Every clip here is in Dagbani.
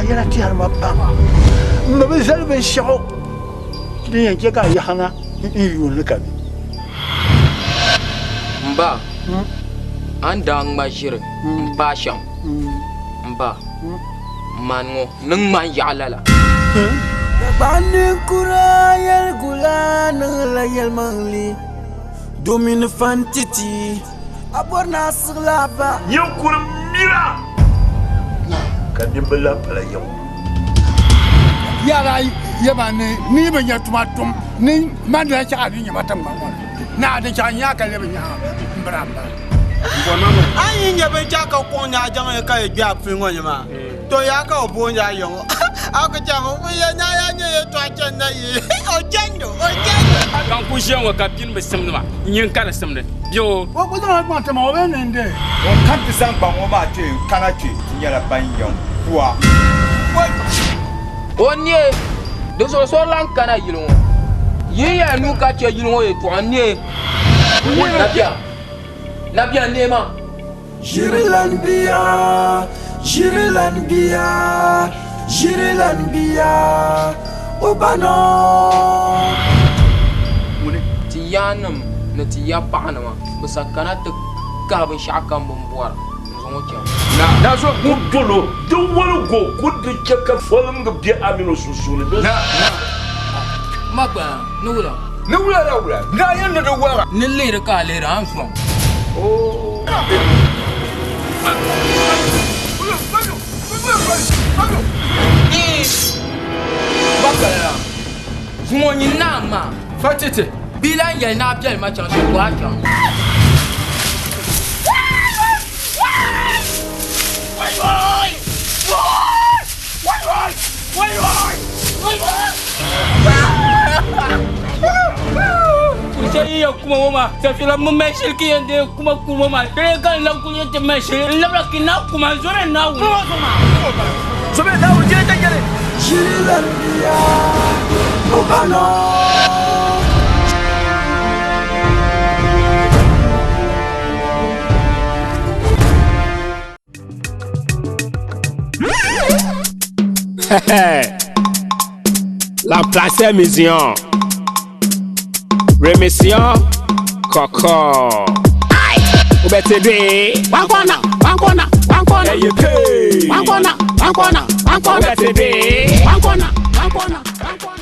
a yɛla tɛhiri ma pam. M ma bi zali binshɛɣu din yɛn chɛ ka a yaɣi na n-yuun li ka be. M ba, a ni daa ŋma ʒiri m-paai shɛm, m ba, mani ŋɔ ni ŋma n-yaɣi lala. Dagbaŋ ninkura yɛligu la niŋla yɛlimaŋli domin fa n-ti ti. A bɔri ni a siɣila a ba. Nyin kuri mira ka nimbil lahi pala yaŋ. Yara yɛma ni ni yi bi nya tuma tum ni man daa chaɣ a ni nya ma tiŋgbani ŋɔ ni ni a di chaɣ n-nya ka lɛbi nyaŋ m bira m-bala. A yi nya binshɛɣu ka kɔŋ ni a jaŋ ka yi gbe a puli ŋɔ ni maa, to yaa ka o booni a ya ŋɔ. A ku chaŋ o ya ni a yaa nya yɛtɔɣa chani na yi o chandi o chandi. Ka n ku ʒiya ŋɔ ka pini bi simdi ma, n nyin ka di simdi bɛ o. O ku zaŋ a gbaŋ ti ma, o bee ni n deei? Ŋun kam ti zaŋ gbaŋ ŋɔ maa kpe n-kana kpe ti nyɛla ban yɛn ku a. O neei, di zuɣu so lan kana yili ŋɔ. Yi yɛn nuu ka chɛ yili ŋɔ yɛtɔɣa n-neei. Nabia, nabia n-neei maa. Ʒirilan bia, ʒirilan bia, ʒirilan bia, o ba nɔ. Ti yaannim ni ti yapaɣinima bɛ sa kana ti kahi binshɛɣu kam bɛ ni bɔra n-zaŋ o chaŋ. Ku dol o, di wolig o, ku di chɛ ka folimgi be a min o sunsuuni. Ma gba, ni wula? Ni wula la wula? Naa yɛn ni di wara. Ni lihiri ka a lihiri a ni sɔŋ. Zuŋɔ nyin naa maa. Fatiti. Bia lan yɛli ni a biɛli ma chaŋ shɛli, bɔ a chaŋ. Shɛli yi yɛn kuma ŋɔ maa safila min mali shɛli ka yɛn deei kuma kuma maa dee ka n lahi kuli yɛn ti mali shɛli n labila ka na kuma n zɔri Naawuni. Ʒirilan bia, o ba nɔ. La place mission. Remission. Kɔkɔ. Wobɛte dwe. One corner, one corner, one corner. Ɛyɛ pee. One corner, one corner, one corner. Wobɛte dwe. One corner, one corner, one corner.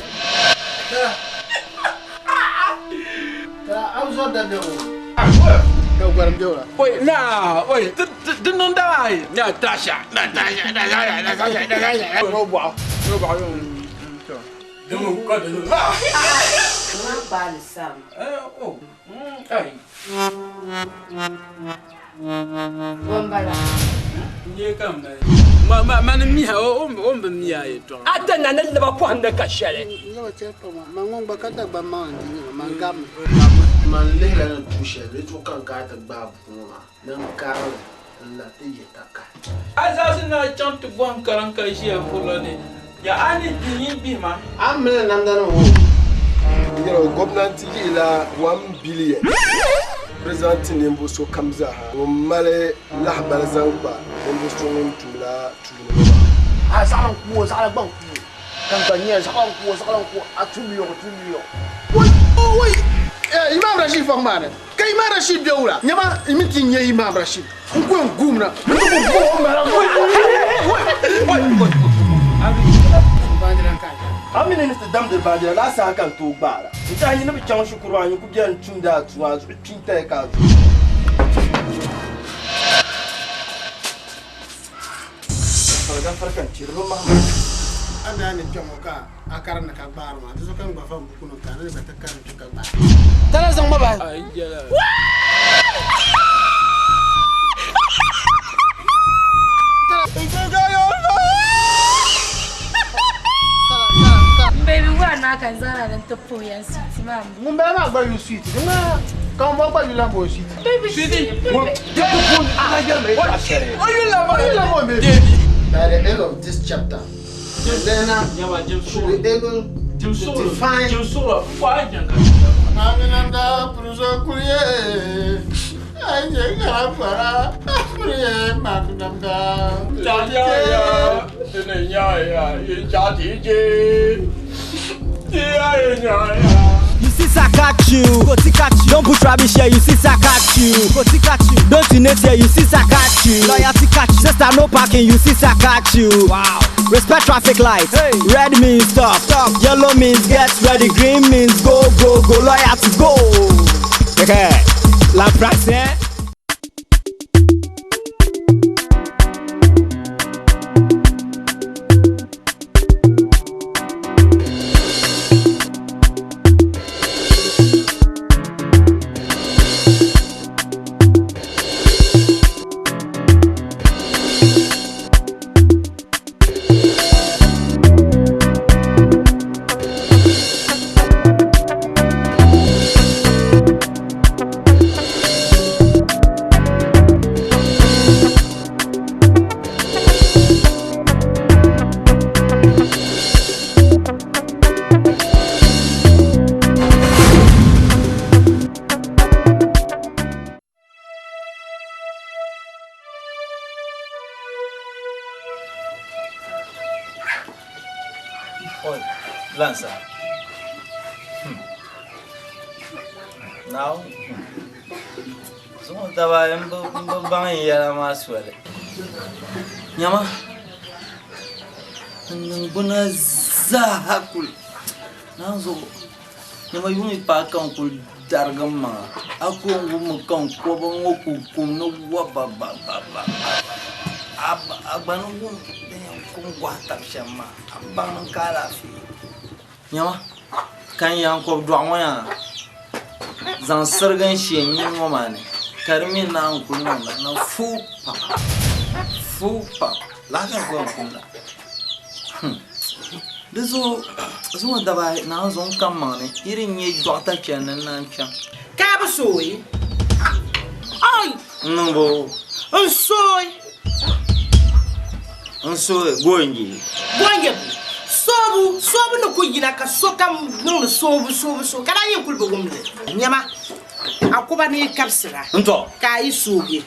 A ti na ni liba pɔhimdi ka shɛli. Man lihila ni tu shɛli di zuɣu ka n kana ti gbaai buku ŋɔ maa ni n karili n la ti yihi takahi. A zaɣisi ni a chaŋ ti bɔhim kariŋ ka ʒiya vurila ni ya a ni di yi bihi ma. A ni mali namdanima ŋɔ? N yɛli o gomnanti yihila 1 billion president ti ninvuɣ so kam zaaha ŋun mali lahabali zaŋ kpa ninvuɣ so ŋun tumla tuuni ŋɔ maa. A zaɣila n-ku o, zaɣila gba n-ku o. Ka n gba nya zaɣila n-ku o, zaɣila n-ku o, a tum yɔɣu, tum yɔɣu. Woi! Woi! Eh, Imam Rashid fɔŋ maa ni, ka Imam Rashid be wula? Nyama, n mi ti nya Imam Rashid, n ku yɛn guum na, n ti ku guh o m-bala. Woi! Woi! Woi! A mi ni ni ti damdi baanjira laa saha ka n tooi gbaara. N tɛha yi ni bi chaŋ shikuru a yi ku beni tumdi a tuma a zuɣu kpintali ka a zuɣu. Fariga fari ka n chɛ di bi mahi ma. A daa ni kpɛm o ka a karim ni ka gbaari maa, di zuɣu ka n gba va m bukunim ka a ni gba ti karim kpe ka gbaai. Tana zaŋ ma bahi. Baby wa na ka zara dan ta puhi yan sweet maa. Ŋun bala maa gba yu sweet di ŋmaa ka ŋun bɔŋɔ gba yu lan bɔŋɔ sweet. Baby sweet. By the end of this chapter, the learner should be able to define. Maminanda puruso kuliye, aje kara fara, kuliye maminanda. ni nyaaya yi chaɣ ti je. Ti ya yi nyaaya. You see, I catch you. Go to catch you. Don't put rubbish here. You see, I catch you. Go to catch you. Don't donate here. You see, I catch you. Loyalty catch you. Sister, no parking. You see, I catch you. Wow. Respect traffic lights. Hey. Red means stop. Stop. Yellow means get ready. Green means go, go, go. Loyalty go. Okay. La France, eh? Oi, Lansa. Now, zuŋɔ daba ayi n bi baŋ n yɛla maa soli. Nyama, n niŋgbuna zaaha kuli naan zuɣu nyama yuŋ yi paai ka n kuli darigi n maŋa a ku n wummi ka n kɔba ŋɔ ku kum ni wa ba ba ba ba a gba ni wum din yɛn kum gɔhi tabi shɛm maa a baŋ ni n ka alaafee nyama ka n yaan kɔbi dɔɣu ŋɔ yaa zaŋ sirigi n shee n nyini ŋɔ maa ni ka di mi naan kuli niŋda na fuu pam fuu pam laɣa ka n kumda di zuɣu zuŋɔ daba ayi naan zuɣu n kam maŋ ni yi di nyɛ dɔɣita chani ni naan chaŋ Ka bi sooi. Ai! n niŋ bo N sooi. n sooi goonji Goonje bu. Soobu, soobu ni ku yina ka sokam niŋdi soobu, soobu, soobu. Ka daa yɛn kuli bi wumli. Nyama, a kuba ni yi kabisira. N tɔ. Ka a yi soogi,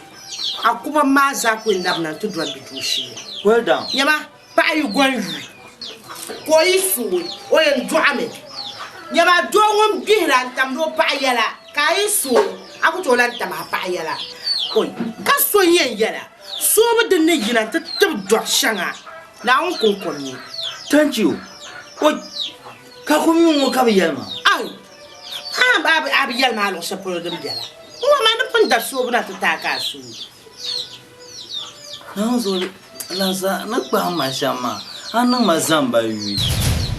a kuba maa zaa ku yɛn labina nti doli bɛ duu shee. Well done. Nyama, paɣa yi gɔn yuui, ka o yi sooi, o yɛn dɔɣimi. Nyama, doo ŋun gbihira n-tamdi o paɣa yɛla, ka a yi sooi, a ku tooi lan tam a paɣa yɛla. Oi, ka so n-yɛn yɛla, soobu din ni yina nti tibi dɔr shɛŋa, Naawuni kɔŋko n-mi. Thank you. Oi, ka ku mi ŋɔ ka bi yɛli ma? Ai, a a bi yɛli ma a luɣ shɛli polo din bela. Ŋ-ŋɔ maa ni pun da soobu na ti ti a ka a sooi. Naawuni zuɣu lansa ni kpahim ma shɛm maa, a niŋ ma zamba yuui.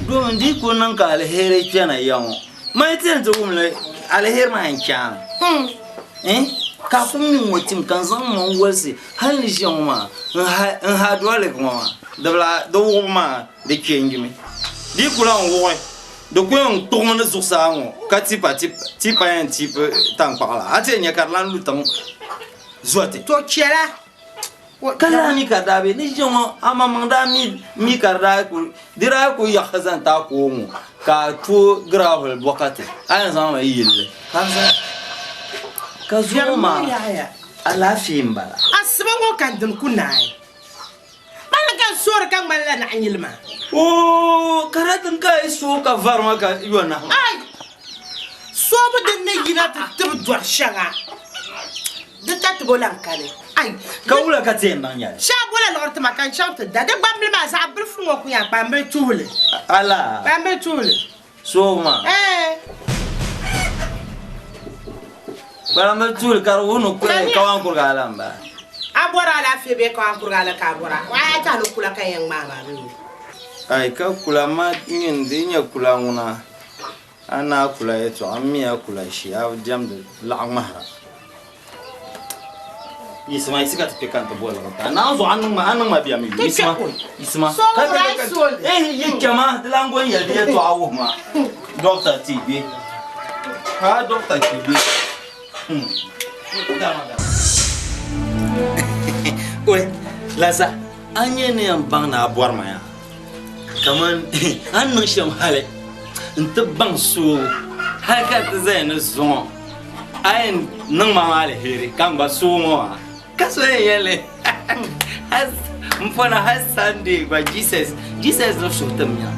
Domin di yi kuli niŋ ka aliheri kpɛna ya ŋɔ, man ti yɛn ti wum li aliheri maa yɛn chaami. Eh? Ka a ku mi ŋɔ tim ka n zaŋ ma n-wolisi hali ni ʒiya ŋɔ maa, n hydraulic ŋɔ maa, di bi lahi, di wuɣibu maa di change mi. Di yi ku lahi wuɣi, di ku yɛn kpuɣimi ni zuɣusaa ŋɔ ka tipa tipa yɛn tipi tankpaɣu la, a ti yɛn nya ka di lahi lu tiŋ zɔti. To chɛla. Ka lala mi ka di daa be ni ʒiya ŋɔ, amaŋmaŋ daa mi ka di daa ku, di daa ku yaɣisi zaŋ ti a ku o ŋɔ ka a tooi gravel bɔkati, a yɛn zaŋ mi yili li ka zaŋ ka zuŋɔ maa alaafee m-bala. Asiba ŋɔ ka n dini ku naai. Mani ka n soori ka ŋmanila naɣinyili maa. Oo, ka di din ka yi sooi ka vari ma ka yo nahu. Ai! Soobu din ni yina ti tibi dɔri shɛŋa, di tatibo lan kani. Ai! Ka wula ka ti yɛn niŋ nyɛli? Shee a bola liɣiri ti ma ka n chaŋ ti da di gbambili maa zaɣ bilifu ŋɔ ku nya kpambili tuhili. Ala! Kpambili tuhili. Soobu maa? Ɛɛ. Kpambili tuhili ka di wuhi ni kawaŋkurugu ala m-bala. A bɔri alaafee bee kawaŋkurugu ala ka a bɔra? A tɛhi ni kula ka n yɛn ŋmaai maa bee? Ai ka kula ma nyin di nyɛ kula ŋuna a ni a kula yɛtɔɣa m mi a kula shee a bi diɛmdi laɣa ŋmahira. Yisima yisi ka ti kpe ka n ti boli liɣiri ti a. Naawuni zuɣu a niŋ ma a niŋ ma biɛm yu. Yisima yisima ka ka ka eh yi chama di lan go n yɛli di yɛtɔɣa wuhi ma. Dɔkta ti gbe ha dɔkta ti gbe. Hmm. Dama dama. Oi Lasa a nyɛ ni yɛn baŋ ni a bɔri ma yaa kaman a ni niŋ shɛm hali n ti baŋ soobu hali ka ti zaya ni zuŋɔ a yɛn niŋ ma maa aliheri ka n gba sooi ŋɔ maa ka so yɛn yɛli li. N pɔna hali Sunday gba Jesus, Jesus ni suhu tim nya.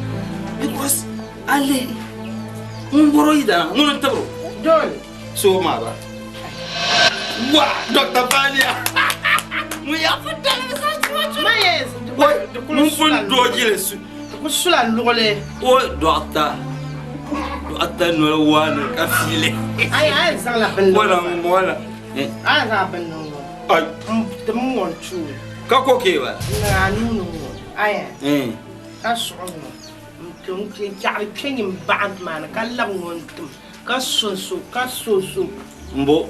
Because a lihi ŋun bɔr o yidana ŋuni n-tibir o. Dole. So maa ba. Wa, Dr. Fania. Ŋun yaa pun dali mi zaŋ ti ma Ma yɛ Wai, ŋun pun dooji li su. Di ku sula luɣili. O dɔɣita, dɔɣita noli waani ka fiili. Ayi, a yɛn zaŋla bini niŋ Wala ŋun bɔŋɔ la. A yɛn zaŋla bini niŋ ŋɔ. Ai. N tim ŋɔ n-tuui. Ka ko kee ba? N niŋ a nuu ni ŋɔ. Ayi. Ka suɣi ŋɔ. N chaɣiri kpe nyin baɣa maa ni ka labi ŋɔ n-tim ka sunsu ka soso. Mbo.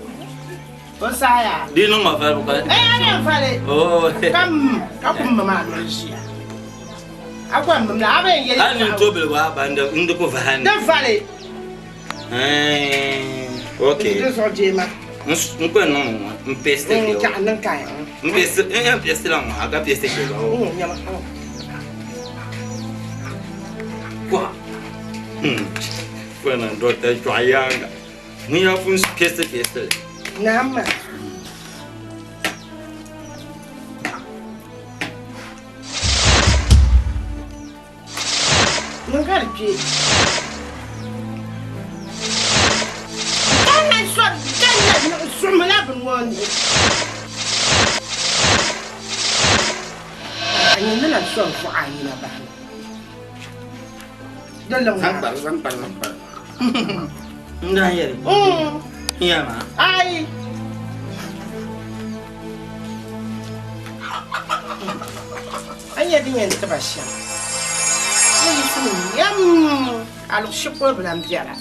O saha yaa. Di niŋ ma falibu ka. Ee, a yɛn fali. Oh. Ka m ka kum mi maa noli ʒiya. A gba m la a bɛ yɛn yɛli. Hali ni to biligu a ba n di ku vahi ni. Di vali. Okay. Di zuɣu jeema. N kpɛ niŋ ŋɔ n paste ke o. N chaɣi niŋ kaya. N paste n yɛn paste la ŋɔ a ka paste ke ba o. Nyɛma. Kwa. Kpɛ niŋ dɔkta chɔɣu yaaŋa. Ŋun yaa pun paste paste li. Naam ma. Niŋ ka di kpe. Ka na sɔri ka na suɣumila bini ŋɔ ni. A nyɛ ni na sɔri vuɣa a nyina bahi ni. Di liŋ Zaŋ kpari, zaŋ kpari, zaŋ kpari. N daa yɛli. N yɛli maa. Ayi. A nyɛ din yɛn tiba shɛm. Ni yiɣisimi yɛm a luɣ shɛli bi lan biɛla.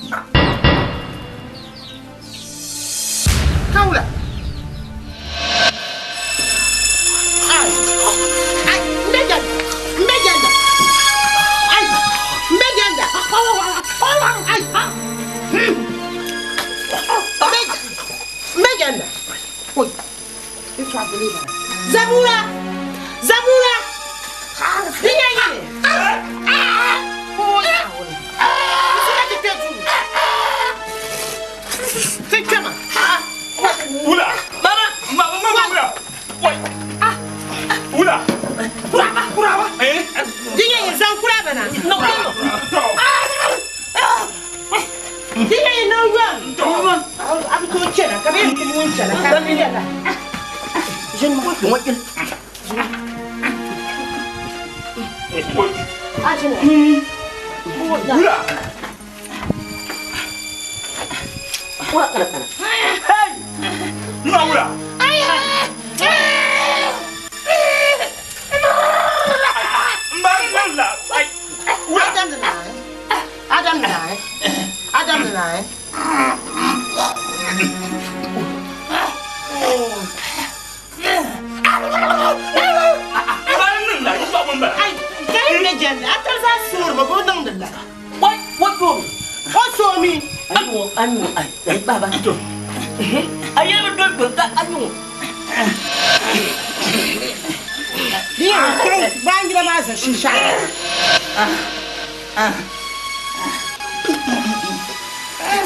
Ka wula? Ai! Ai! M be jɛnda! M be jɛnda! Ai! M be jɛnda! Ai! M be jɛnda! Oi! Zabura! Zabura! Di nyɛ yini! Ti kpɛma! Wula! Mama! Mama, mama, wula! Wai! Wula! Kuraba! Kuraba! Di nyɛ yin zaŋ kuraba na. Di nyɛ yin niŋ yom. A bi tooi chana ka bɛ yɛn tim ŋun chana ka di yɛla. Wula! Nna wula! Mba wula! Ai! Wula! Adam naai. Adam naai. Adam naai. Ai, kai me jɛnda a tari zaa soori ba bɛ niŋdi la. Wai, wa doomi. O soomi. Ayo, ayo, ai, ai baba. Ayi bi doli doli ka ayo. Di yɛn kai baanjira maa za shinshɛɣu.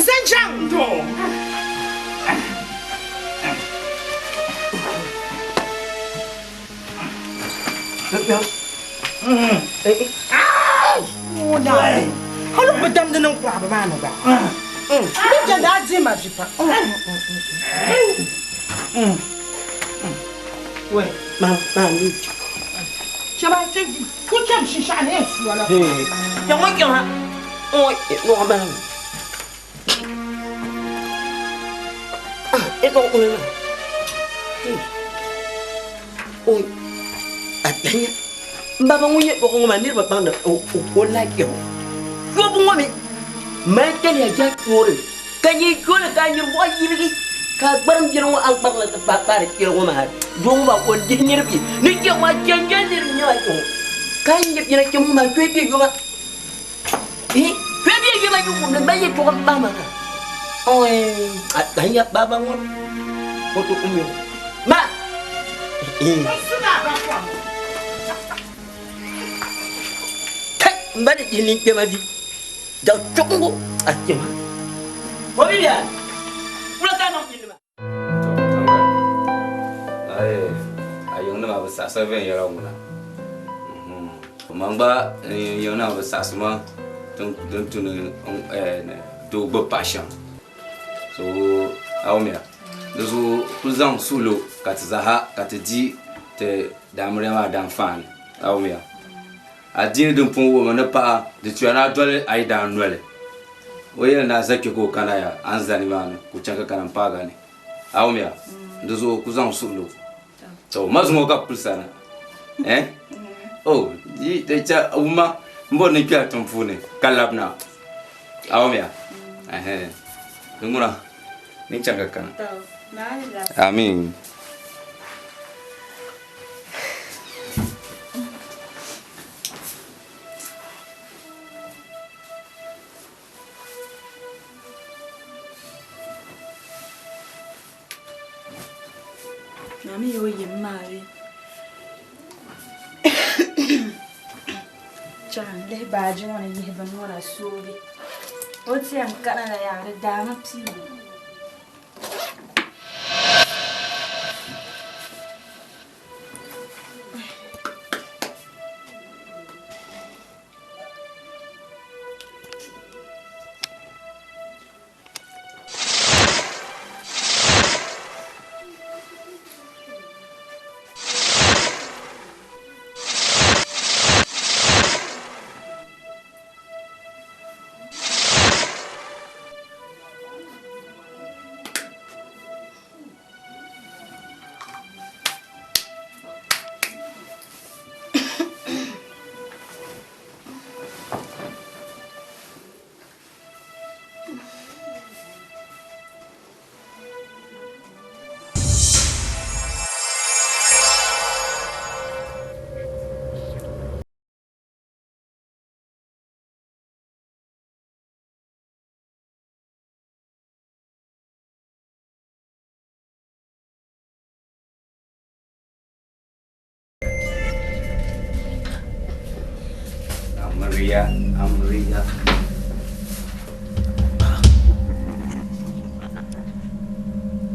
Zaŋ chaŋ. Hali bi damdi niŋ kuraaba maa ni gba. Bɛ jɛndi a diima vi pam. Chɛba ku chɛm shinshɛɣu ni yɛn suwa la. Kpɛŋɔ kpɛŋɔ ha. Ŋɔ maa. Ah, e ko o ma. Oi. Atanya. Mbaba ŋun yɛ kpɔɣu ŋɔ maa niriba baŋdi o like o. Yobu ŋɔ mi mali taliya ja toori ka nyɛ joli ka nyɛ bɔɣu yirigi ka gbarim biɛri ŋɔ an kparila ti kpaai kpaari kpɛri ŋɔ maa doo ŋɔ maa o dihi niriba ni kpɛ ŋɔ chɛnchɛn niriba nyɛ ba kpɛ ŋɔ ka nyɛ biɛla kpɛ ŋɔ maa kpɛ bɛ yoma eh kpɛ bɛ yoma yi wumli mali yɛltɔɣa m pahi ma na oi a nya baba ŋɔ o to umi ma kai n ba di dihi ninkpɛma vi da chuɣungu a kpɛma o bi bia wula ka niŋ yili maa A yiŋnima bi saɣisa viɛnyɛla ŋuna. Man gba n yiŋ na bi saɣasi ma din tu ni doo gbubi paɣa shɛm. So a wumya di zuɣu kuli zaŋ suɣulo ka ti zaaha ka ti di ti daamiriya maa daanfaani. A wumya adiini din pun wuhimi ni paɣa di tuya ni a doli a yidaan noli. O yɛli ni a za kpe ka o kana ya a ni za nimaani ka o chaŋ ka kana m-paagi a ni. A wumya di zuɣu kuli zaŋ suɣulo. To ma zuŋɔ ka puli sana. Eh? Oh, yi de cha wuma mbo ni kpɛra tiŋ puuni ka labina. A wumya? Eh. Di ŋuna ni chaŋ ka kana. Amin. Naa mi o yim maa bee? Chaŋ lihi baaji ŋɔ ni yihi bini ŋɔ na soogi. O ti yɛn kana la yaa di daami piigi. Amriya, Amriya.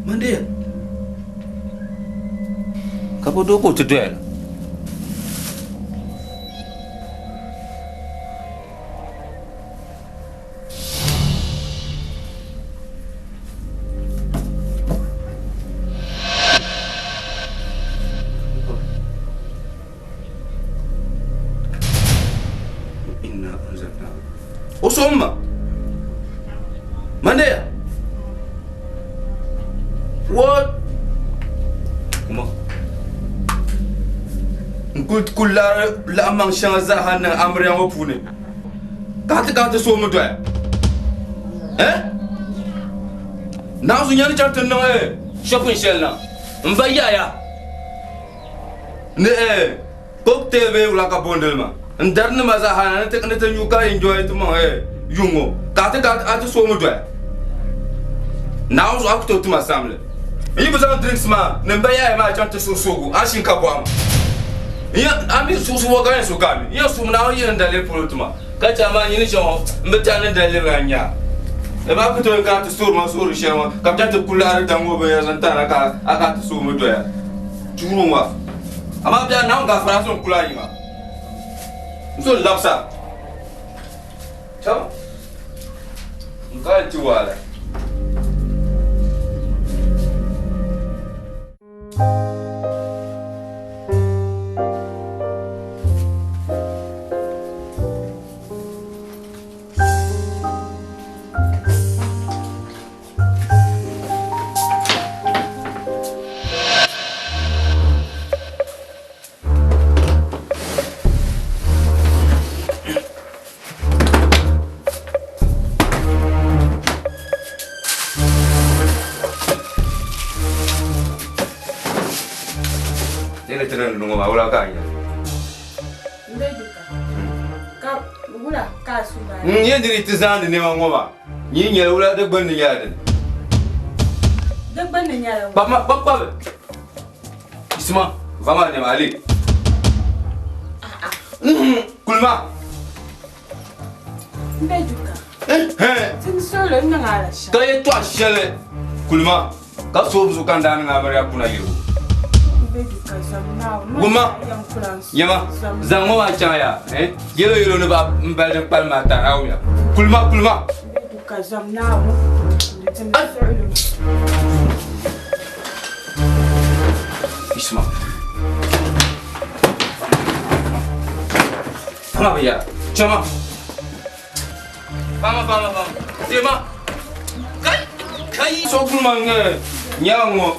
Mandiya. Ka bo doo ka o ti doya la. O somi ma. Mandeya. What? Kuma. N kuli kuli laɣiri laɣimaŋ shɛŋa zaaha niŋ amiliya ŋɔ puuni. Ka ti ka ti soomi doya. Eh? Naanzu nyani chaŋ ti niŋ eh shopping shɛli na. N ba yaya ni eh cocktail bee wula ka boondili ma. N dari nima zaaha na ni ti ni ti nyu ka enjoy ti maŋ eh yuŋ ŋɔ. Ka ti ka a ti soomi doya. Naanzu a ku tooi tima samli. N yi bi zaŋ drinks maa ni n ba yaya maa chaŋ ti suhi suhigu a shini ka bɔhima. N yɛn a mi suhi ka yɛn suhi ka a mi. N yɛn suhimi Naawuni yi ni daliri polo tima ka chɛ amaa nyini shɛŋa ŋɔ m bi tɛhi ni daliri la n-nyɛ a. Di maa ku tooi kana ti suhiri ma suhiri shɛli ŋɔ ka bɛ chaŋ ti ku laɣiri daŋ ŋɔ binyɛra zaŋ ti a na ka a ka ti suhimi doya. Tuuri ŋɔ amaa bɛ a Naawuni gaafara a so n-kuli a yiŋa. N so n-labisa. Cham. N ka ti waala. Nini ti niŋdi ŋɔ maa wula ka a nya? N yɛn diri ti zaandi nɛma ŋɔ maa nyi nyɛla wula di gbunni nyɛla dini? Di gbunni nyɛla wula. Kpabi ma kpabi Isma vama nɛma ali. Kulima. N be duka. Ti solo n niŋ ala shɛm. Ka yɛtɔɣa shɛli kulima ka soobu zuɣu ka n daa niŋ amiliya kuna yirigu. Wumma nyama zaŋ ŋɔ maa chaŋ ya eh yɛlo yɛlo ni ba n bali din kpalim maa tari a wumya kulima kulima. Isma. Fama bi yɛra chama. Fama fama fama. Tema. Kai kai so kulima ŋɛ nyaŋ ŋɔ.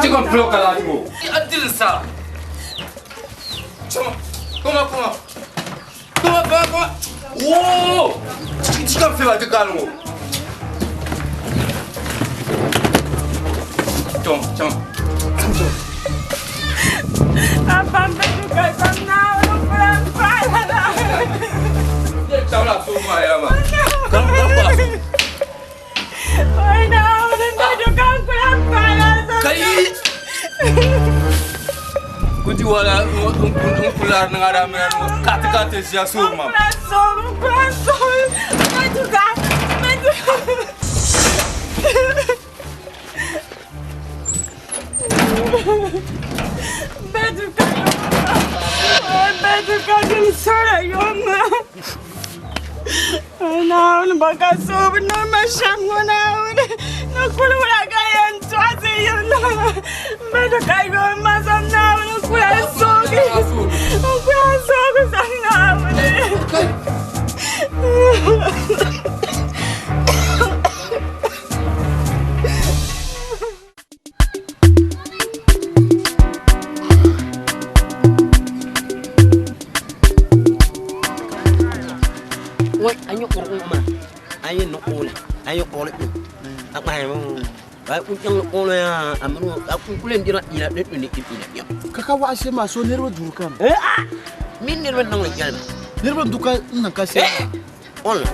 Ti kan pulo kala ŋɔ. A diri sa. Chama. Kuma kuma. Kuma kuma kuma. Woo! Ti kan fɛ ba ti kaali ŋɔ. Chama chama. Tabla so ma yɛrɛ ma. Kan kan pa. Kai. Kuti wala n kular ni ŋa mɛ kati kati ʒiya so ma. Wai an yi ƙurƙun ma an yi na ƙola an yi ƙola ɗin a ɓaya mun ba kun kyan ƙola ya amma a kun kulen dira ila ɗin ɗin ɗin ila Ka ka wa se ma so niriba duru kam. Eh ah min niriba niŋ li jɛlima. Niriba du ka n niŋ ka se. On la.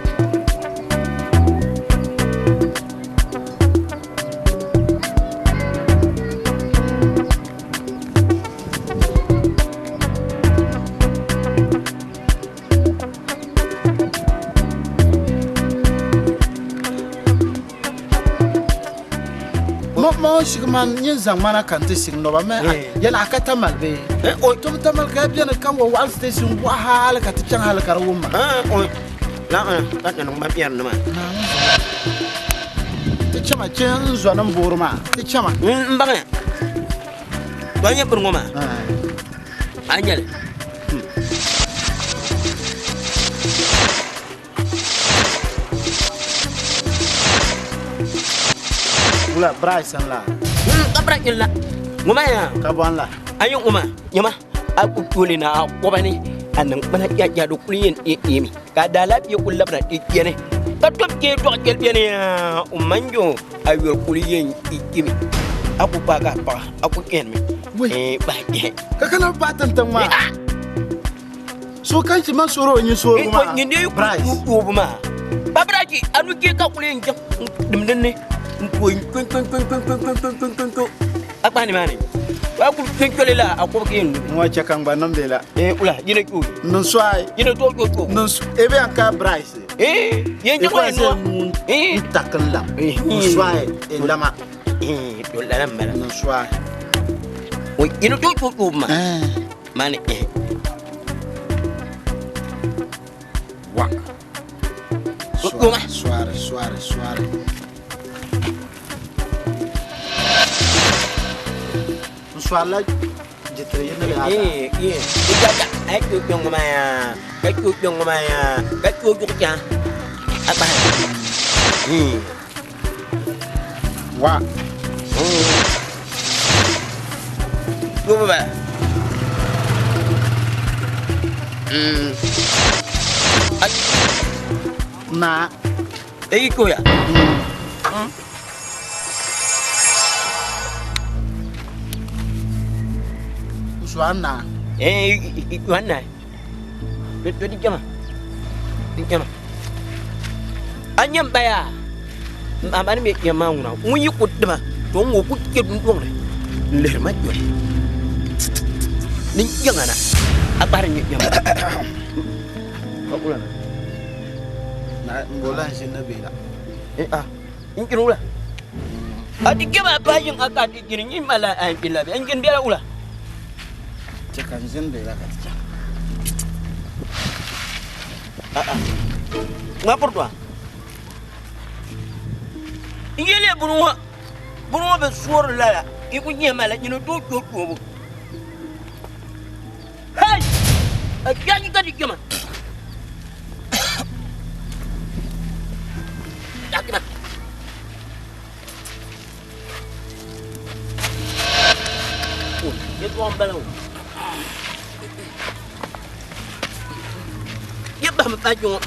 Mo shigi man nyin zaŋ mana ka n ti shigi noba mɛ yɛli a ka tamal bee to bi tamal ka bɛni ka wa waɣali station buɣa hali ka ti chaŋ hali ka di wumma. La ka niŋ ma biɛri nima. Ti chama che n zɔni n boori maa ti chama. N baŋya to a nyɛ biri ŋɔ maa a nyɛli. Wula Bryson la. Ka Bryson la. Ŋɔ maa yaa. Ka bɔn la. A yi ŋɔ maa nyama a ku tooli na a kɔba ni a niŋ kpana kpɛkpɛ di kuli yɛn eemi ka daalaafee kuli labina ti kpɛni ka tobi kpee dɔɣi kpɛli bɛni yaa o manjo a yɔri kuli yɛn ikimi a ku paagi a paɣa a ku kpɛnimi bahi kpɛhi. Ka kana paai tintiŋ maa. So kan chi man soro o nyin soro maa. Nyin dee ku toobu maa. Babirachi a nu kee ka kuli yɛn chaŋ dim dinni n tooi n kpɛnkpɛnkpɛnkpɛnkpɛnkpɛnkpɛnkpɛn a kpahi nimaani a kuli kpɛnkpɛli la a kɔbi ka yɛn lu. Ŋɔ chɛ ka n gba niŋ bɛ la. Wula yina kpɛ o. Niŋ sɔai. Yina tooi kpɛ o. Niŋ e bɛ yan ka Bryce. Yɛn chaŋ o yɛn nua. N tak n lam. N sɔai e lama. To lala n bala. Niŋ sɔai. O yina tooi kpɛ o ma. Maani Wa. Kpɛ Suari suari suari. N suari la jitiri yini bɛ ata. Ija a kpɛ kpɛ ŋɔ maa yaa ka kpɛ kpɛ ŋɔ maa yaa ka kpɛ o juɣu chaŋ a kpahi. Wa. Kpɛ ba. Na. E yi kpɛ ya. N suari na. Yuan na. To di chama. Di chama. A nyɛ n baya. A ni mi yɛn maa ŋuna ŋun yi ku dima to n ŋɔ ku kpɛ dundɔŋ ni n lihiri ma joli ni yiŋa na a kpahari nyɛ yɛm. Ka kula na. Na n bo lan ʒini ni bɛ la. A n kpiri wula. A ti kpɛma a paai yiŋ a ka a ti jini nyin ma la a yɛn kpini la bɛ? N jini bɛla wula? Chɛ ka n ʒini bɛ la ka ti chaŋ. A'a, ŋma puri tɔha. N yɛliya buni ŋɔ, buni ŋɔ bi soori lala, yi ku nyɛ ma la nyini tooi tooi toobu. Hey! A kpɛhi ka di kpɛma. Dakima. Yɛtɔɣa m-bala ŋɔ. Yɛ bahimi pa kpe ŋɔ.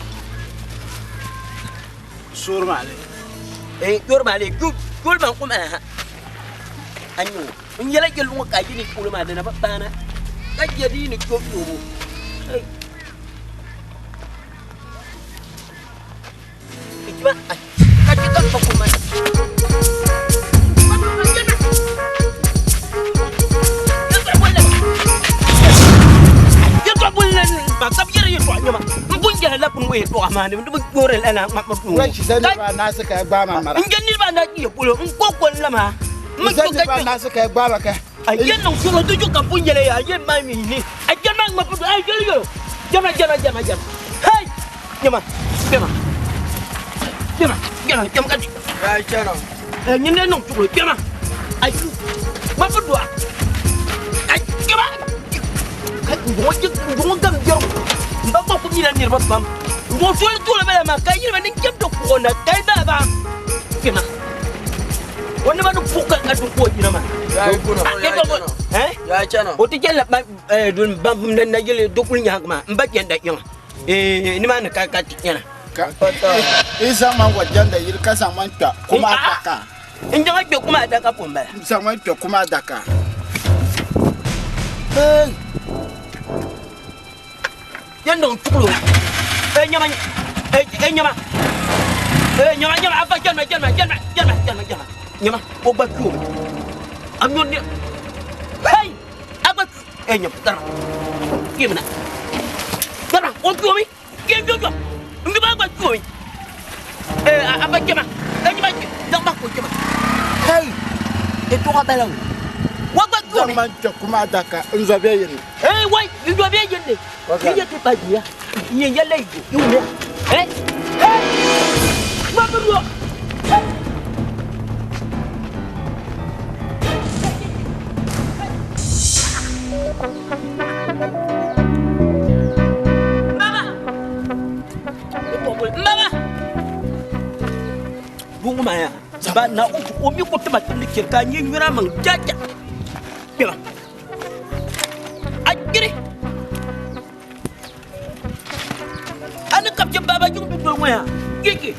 Soori maa lee. Ee, soori maa lee. Soori maa n-ku mali ha. A nya o. N yɛla yɛlli ŋɔ ka a yi ni polo maa di na bi paana ka chɛ di yi ni kpe toobu. Hey! Ka chɛ ka m pa kum maa. N je niriba anahi yi polo n ko ko la maa. N zani niriba anahi ka gbaai ba ka. A yɛn niŋ soro di ju ka pun yɛlɛ ya a yɛn maa mi ni a jɛma ŋma putu a yɛli yɛlo jɛma jɛma jɛma jɛma hey jɛma jɛma jɛma jɛma jɛma ka di ɛ nyini ne niŋ tuguli jɛma a yu ŋma putu a a jɛma ka ŋɔ ŋɔ gam jɛm n ba gba ku nyɛla niriba pam ŋɔ soli toli bala maa ka yiriba ni jɛm ti kuɣu na ka yi baa ba jɛma. O naba ni puɣi ka di ku o jina maa. O ti chɛnila nayili dukuli nyaangi maa n ba chɛnda yiŋa nimaani ka ti chɛna. I zaŋ ma wa jɛnda yili ka zaŋ ma kpɛ kum adaka. N zaŋ kpɛ kum adaka pun bala. N zaŋ ma kpɛ kum adaka. Yɛn niŋ tuɣili o. Ey nyama, ey nyama, ey nyama, nyama, afa jɛlima, jɛlima, jɛlima, jɛlima, jɛlima, jɛlima, nyama, o gba kpi o mi. A mi o ni, hey, a gba kpi, ey nyama, garima, kpimi na, garima, o kpi o mi, kpɛ n jɔjɔ, n bi ba gba kpi o mi. Ey, afa jɛma, ey nyama, zaŋ ba ko jɛma, hey, e tɔɣa bala o, wa gba kpi o mi. Zaŋ ma kpɛ kum adaka n zɔ bɛ yini. Hey, wai, n zɔ bɛ yini. Yi yɛ ti pa jiya, n yɛn yɛlila yi yi wumiya. Hey, hey, ŋma biri o. Hey. Mama! Mama! Bungu maa yaa, ba na o mi ku tima timdi chɛ ka nyɛ nyura maŋ jaja. Kpɛma. A gbiri. A ni kabi chɛ baaba jiŋ dundoli ŋɔ yaa, keke.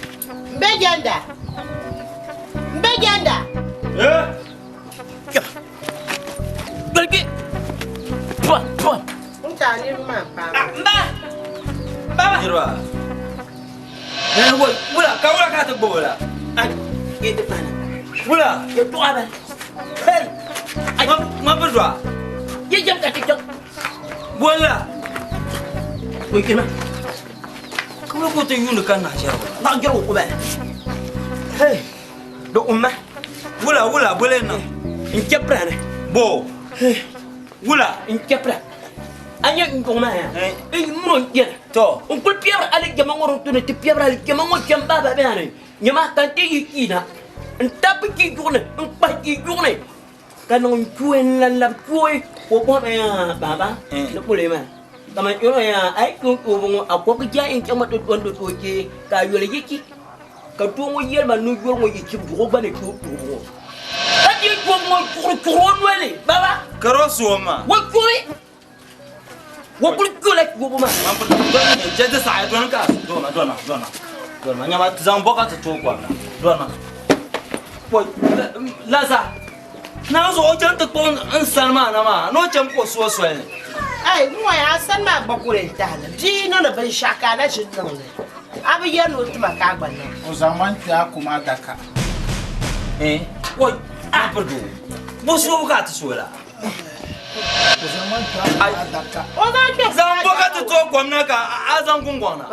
Mbe janda. Mbe janda. Eh? Kpɛma. Gbirigi. Pua, pua. N ta niriba maa paai. Ah, mba. Baba. Niriba. Eh, woi, wula, ka wula ka ti gbubi la? Ai, ye ti paana. Wula. Ye tɔɣa ba. Hey. Ai. Ŋma biri dɔɣa. Ye jɛm ka ti chaŋ. Wala. Woi, kpɛma. Ka wula ka o ti yuuni ka naɣ jɛrigu la? Naɣ jɛrigu ku bala. Hey. Di umma. Wula, wula, bole niŋ. N chɛpira ni. Bo. Hey. Wula. N chɛpira. A nyɛ n duɣu maa yaa. N muro n chɛna. To. N kuli piɛbiri alijama ŋɔ din tu ni ti piɛbiri alijama ŋɔ chɛm baaba bɛ ni. Nyama ka n ti yi kii na. N tabi kii duɣu ni, n kpahi kii duɣu ni. Ka niŋ n chuui n lan labi chuui ka o bɔhi ma yaa baaba ni kuli maa. Kaman yɛl o yaa a yi kpi n toobu ŋɔ a kɔbigi jaa yɛn chaŋ ma ti dɔndi tooi chee ka a yoli yi chi. Ka doo ŋɔ yɛli ma ni yoli ŋɔ yi chibi duɣu o gba ni tooi toobu ŋɔ. Ka di toobu ŋɔ chuɣuri chuɣuri o noli ni baaba. Ka di o suhim maa. O chuɣuri. O kuli chuɣula toobu maa. Chɛ ti saɣi dɔni ka dɔna dɔna dɔna dɔna nyama ti zaŋ bɔkati tooi kom na dɔna. Wai Laza naa zuɣu o chani ti kpuɣi n sani maa na maa ni o chani ka o su o soli ni. Ai, ŋɔ yaa a sani maa gba kuli n tahili bia yi niŋdi binshɛɣu ka a na ʒi niŋ li a bi yɛri ni o tima ka a gba niŋ. O zaŋ ma n-kpe a kum adaka. Eh, wai, a piri doo, bo soobu ka a ti sooi la? O zaŋ ma n-kpe a kum adaka. O zaŋ kpe Zaŋ bɔkati tooi kom na ka a zaŋ guŋgɔŋ na.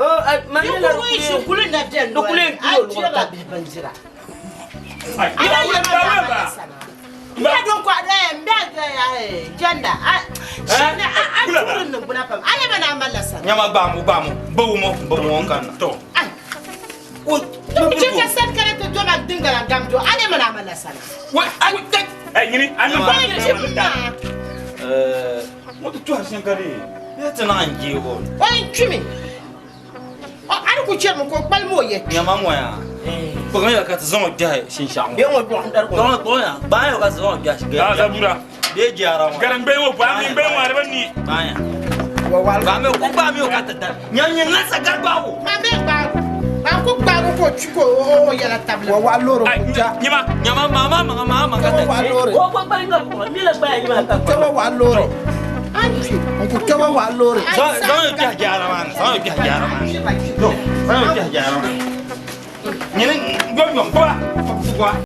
Yi kuli ŋɔ yi shikuru na beni noli, a dirila bihi bindira. Ala yɛma na a mali sana. N bɛ don ko n bɛ jɛnda a sani a a tuuri niŋgbuna pam a yɛma na a mali la sana. Nyama gbaamu gbaamu bawu mo bawu mo kan na. To. O chɛ ka sani kana ti doma dingala gam do a yɛma na a mali la sana. Wa ai ai nyini an ba. Eh, mo ti tuhi shɛŋa de. Ti na n jeego. O n kpimi. O a ni ku chɛrimi ka o kpalim o yɛ. Nyama ŋɔ yaa. Kpuɣi ka ti zaŋ o kpɛhi shinshaɣu ŋɔ. Bɛ ŋɔ dɔɣim dari ko. Dɔɣim kpuɣi ya. Baaya ka ti zaŋ o kpɛhi. Ah zabura. Bɛ jaara ŋɔ. Garan gbɛn ŋɔ ba mi gbɛn ŋɔ araba ni. Baaya. Baami ko baami o ka ti dari. Nya nyɛ ŋa sa gari gbaagu. Ma bɛ gbaagu. Ma ku gbaagu ko kpi ko o yɛla tabili. Wa waɣa loori ku ja. Nyama. Nyama maa maa maŋa maa maŋa ka ti. Wa waɣa loori. O ko kpali ŋa buɣa mi la gbaya nyama ka. Kɛ wa waɣa loori. N ku kɛ wa waɣa loori. Zaŋ o kpɛhi jaara maa ni. Zaŋ o kpɛhi jaara maa ni. Zaŋ o kpɛhi jaara maa ni. Nyini yom yom ba. Ba.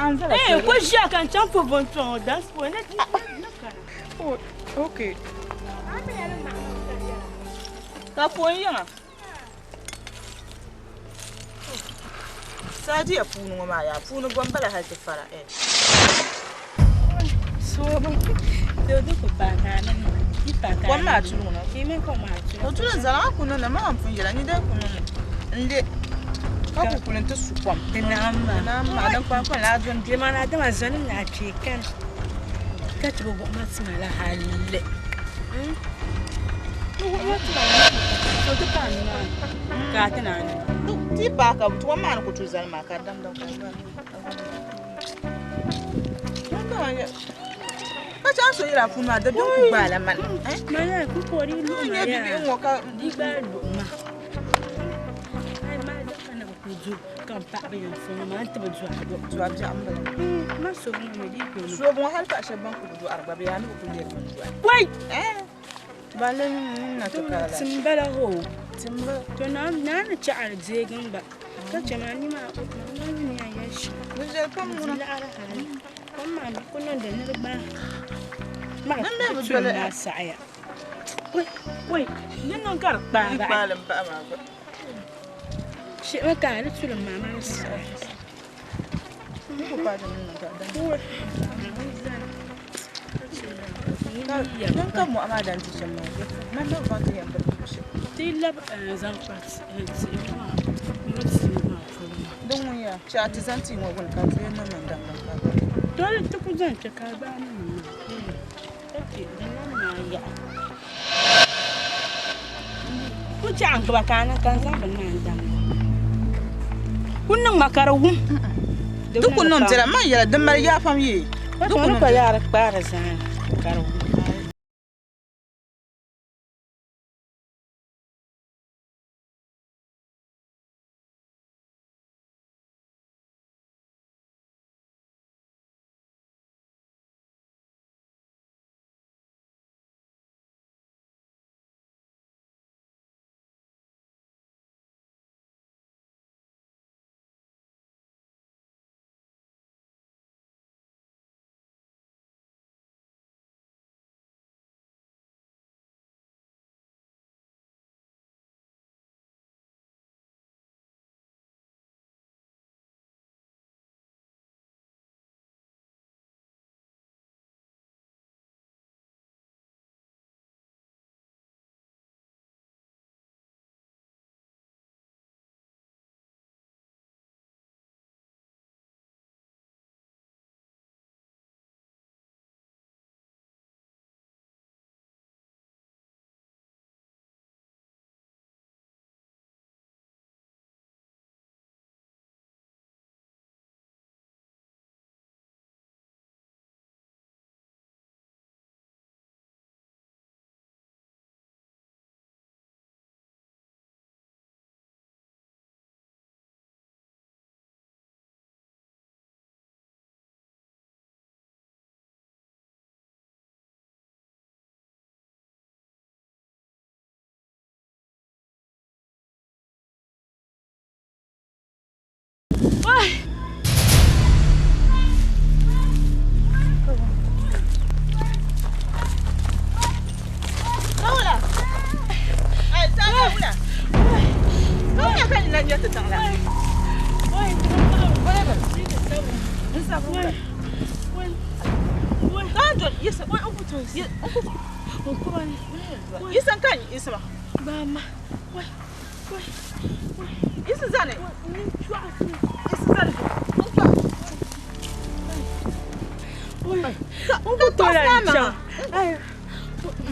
Eh, ko ʒiya ka n chaŋ po bintɔŋ dance po ne Oh, okay. Ka po n yiŋa. Saadiya puuni ŋɔ maa yaa puuni gom bala hali ti fara eh. Soobu. Do ko pa ka na ni pa ka. Kom maa tulu ŋɔ. Ki men ko maa tulu. O tulu zala a ku niŋ maa pun yɛla ni dai ku niŋ n le ka ku kuli ti su kom. Di naam maa. Di naam maa din kpahi kpahi la a doni. Di maa dama zonim na kpee kani. Ka ti bi buɣima tima la halli. Bi buɣima tima la so ti paai nimaani ka a ti naani. Ti paai ka kom maa ni ku tu zali maa ka di damda ka ka chaŋ so yɛla puuni maa dabiɛm ku gbaai la mani. Mana ku kɔri luɣu Nyɛ bibihi ŋɔ ka di gbaai luɣu maa. Ai maa da na bi ku du ka n paɣaba yɛn fɔŋ maa n ti bi dɔɣi do. Dɔɣi biɛɣu n bala. Ma so ŋɔ mi di kpɛ. Soobu ŋɔ hali paɣa shɛba ban ku bi dɔɣiri gba bɛ yaa ni bi ku lɛri bin dɔɣi. Wai! Ban le na ti kala la. Tim bala ho. Tim bala. To naa ni chaɣari deegi n gba. Ka chɛ maa ni maa o maa maa ni yɛn yɛli shɛm. Di viɛli pam ŋuna. Laɣiri hali. Kom maa bi ku niŋdi ni di gbaai. Ni mi bi doli maa saɣaya. Wai, di niŋ ka di kpaai bahi. Kpaali m bahi maa gba. Shihimi ka di tulim maa maa saɣaya. Ni ku paai di ni niŋ ka di Wai. Din ka mɔɣu maa dan di shɛm maa, man mi bi baŋ ti yɛn biri tuhi shɛm. Ti labi zaŋ kpa tihi maa miri tihi maa polo maa. Din ŋun yaa, chɛ a ti zaŋ tia ŋɔ gbuni ka di yɛn niŋ niŋ damdam ka a Doli ti ku zaŋ kpɛ ka a gbaai niŋ maa. Ka kpɛ di lan maa yaɣa. Ku chaɣ n gbuba ka a na ka n zaŋ bini maa n-damda. Ku niŋ ma ka di wum. Di ku niŋ biɛla, man yɛla di mali yaa pam yee. Di ku niŋ biɛla. Yaari kpaari zaani ka di wum.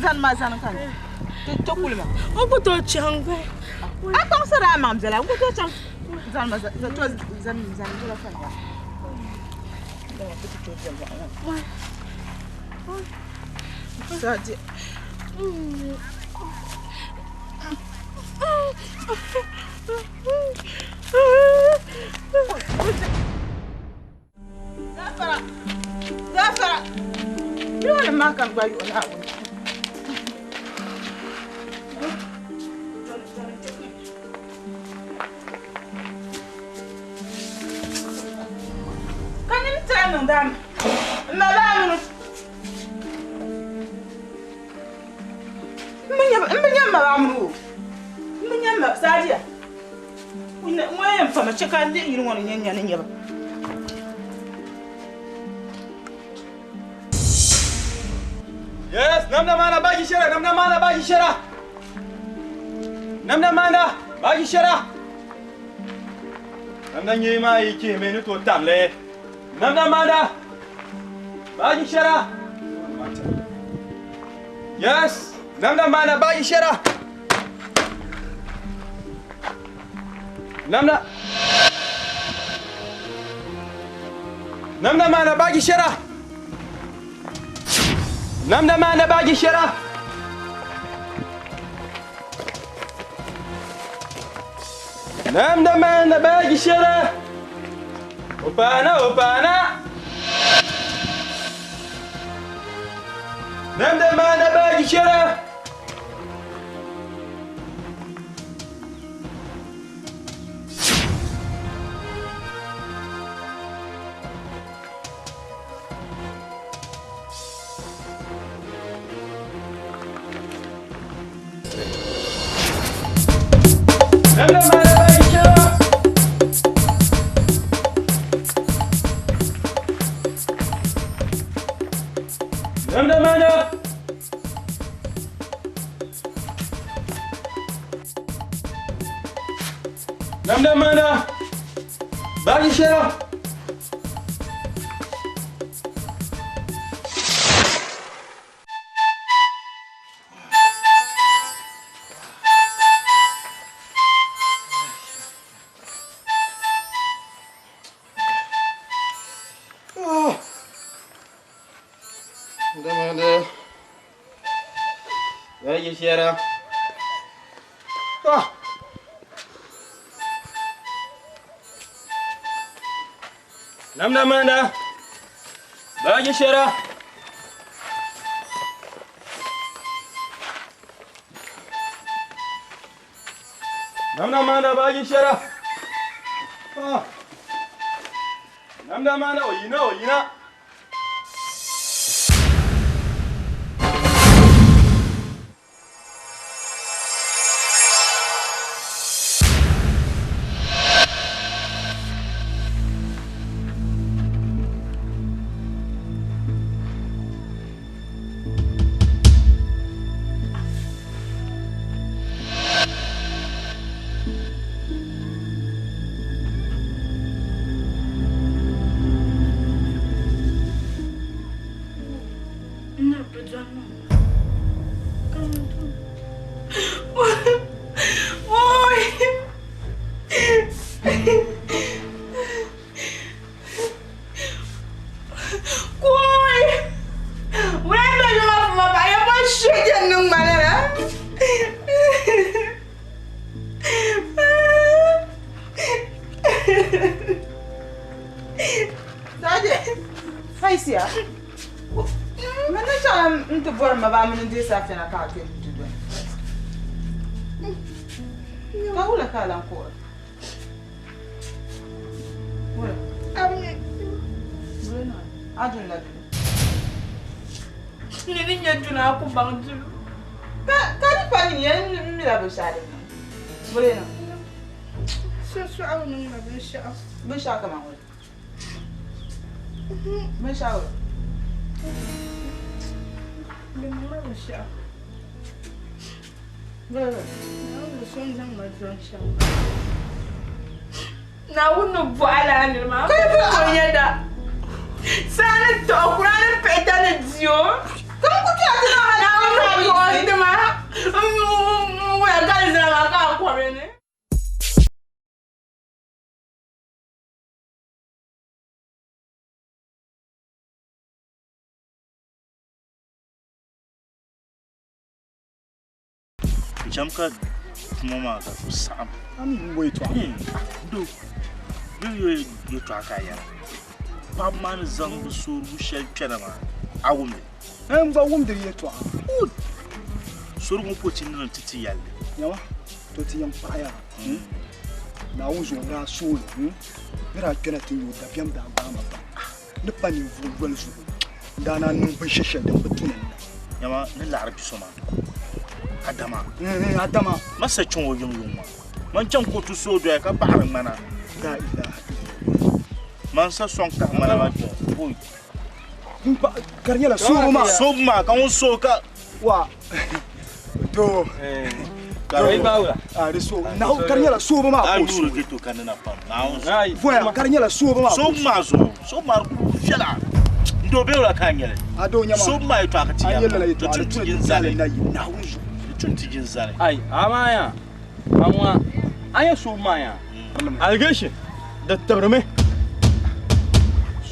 Zani maa zani ka ti kuli ma. N ku tooi chaŋ gba. A kpaŋsiri a maŋ biɛla n ku tooi chaŋ zani ma to zani zani biɛla ka nya. Sadi. Gafara. Gafara. Dole ma kan gba yuɣu Naawuni. Ka nini tira niŋdi a mi? M ma baa mini m bi nya m ma baa mini o. M bi nya m ma Sadiya. Ŋɔ yɛn pami chɛ ka n lihi yili ŋɔ ni nya ni nyɛba. Yes, namna mana baji shera, namna mana baji shera. Namna mana baji shera. Namna nyee maa yi chihi mi ni tooi tam li. Namna mana baji shera. Yes, namna mana baji shera. Namna Namna mana baji shera. Namna mana baji shera. Namna mana baji shera. Opana opana. Namna mana baji shera. Namda maana baaji shɛra. Namda maana. Namda maana. Baaji shɛra. Oh. Namda. Baaji shɛra. Ah. Namda maana. Baaji shɛra. Namda maana baaji shɛra. Ah. Namda maana o yina o yina. Na bi dɔni ma. Oi! Koi! Wala ba yung mga pumapaya pa siya dyan nung manala? Saje, Faisia. Mɛ ni chaŋ n ti bɔri ma baa mini n deei saafina ka a kpɛ ti doli. Ka wula ka a lan kuhiri? Wula? Wula na? A dun la duli. Ni ni nyɛ duna a ku baŋ duli. Ka di pa nyini ya n mila binshɛɣu din niŋ. Wula na? Sunsuɣu niŋ ma binshɛɣu. Binshɛɣu kaman wula? Binshɛɣu wula? Di niŋ ma binshɛɣu. Wula wula? Naawuni so n-zaŋ ma dɔni shɛm. Naawuni ni bɔhi lala niri maa. Ka yi o yɛda. Saa ni tɔɣi kura ni piɣita ni di o. Ka n ku kpɛri ti na maa Naawuni ni bɔhi ti ma. N wula ka di zaa maa ka a kɔbi ni. N cham ka tuma maa ka ku saɣim. A mi wum o yɛtɔɣa. Do, bɛ yo yɛtɔɣa ka a yɛra. Paɣaba maa ni zaŋ bɛ soorigu shɛli kpɛna maa, a wum li? N gba wumdi di yɛtɔɣa. Soorigu ŋɔ po ti niŋ ti ti yɛlli. Nyama, to ti yɛn paɣiya. Naawuni zuɣu daa sooli. Ni daa kpɛna ti nya o dabiɛm daa gbaai ma pam. Ni pa ninvuɣ yoli zuɣu. N daa naan niŋ binshɛ shɛli din bi tu ni n niŋ. Nyama, ni laɣiri bi so maa. Adama. Adama. Ma sa chaŋ o yiŋ yuŋ maa. Man chaŋ ka o ti sooi doya ka baɣiri ŋmana. La ilaha illallah. Man sa sɔŋ kahi ŋmana maa kpɛ. Oi. Ka di nyɛla soobu maa. Soobu maa ka ŋun sooi ka. Wa. Doo. A di so. Na ka di nyɛla soobu maa ka o A sooi. yuuri ghetto ka nina pam. Naawuni zuɣu. Voya ka di nyɛla soobu maa ka o Soobu maa zuɣu. Soobu maa di kuli viɛla. N doo bɛ wula ka a nyɛli. A doo nyama. Soobu maa yɛtɔɣa ka ti A yɛri yɛli lala maa. yɛtɔɣa Di di tun ti tuni jin ti zali. zali na yi Naawuni zuɣu. Di tun ti jin zali. Ai, amaa ya. Amaa, a nyɛ soobu maa ya. Allegation, di tibirimi.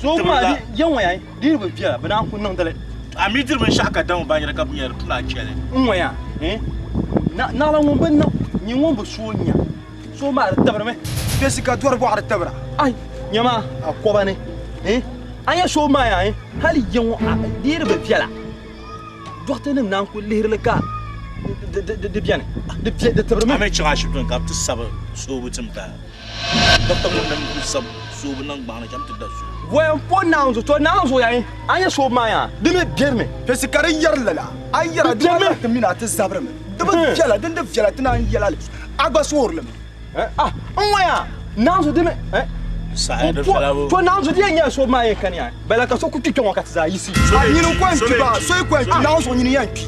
Soobu maa di yɛn ŋɔ ya, di yi bi viɛla, bɛ naan ku niŋdi li. A mi diri binshɛɣu ka dama baanjira ka bɛ nyɛri tuna a chɛli. N ŋɔ ya, naɣila ŋun bi niŋ, nyɛ ŋun bi sooi nya. Soobu maa di tibirimi. Bɛsi ka dɔri bɔɣiri tibira. Ai, nyama, a kɔba ni. A nyɛ soobu maa ya, hali yɛn ŋɔ, di yi di bi viɛla. Dɔɣita-nim naan ku lihiri li ka di beni. Di bɛ, di tibirimi. A mi chaŋ ashibiti ni ka bɛ ti sabi soobu tim ti a. Dɔkta ŋun nim ku sabi soobu niŋ gbaŋ ni cham ti da soobu. Voya m-po Naawuni zuɣu, to Naawuni zuɣu yaa, a nyɛ soobu maa yaa, di mi bɛrimi. Pɛsi ka di yɛri lala, a yɛra di maa ti mini a ti zabirimi. Di bi viɛla, din di viɛla ti naan yɛla li, a gba soori li mi. Ah, n ŋɔya naanzu dimi to naanzu di yɛn nyɛla so maa yɛn kani ya bala ka so ku kpi kpɛ ŋɔ ka ti zaa yisi nyini ko n kpi ba so yi ko n kpi naanzu nyini yɛn kpi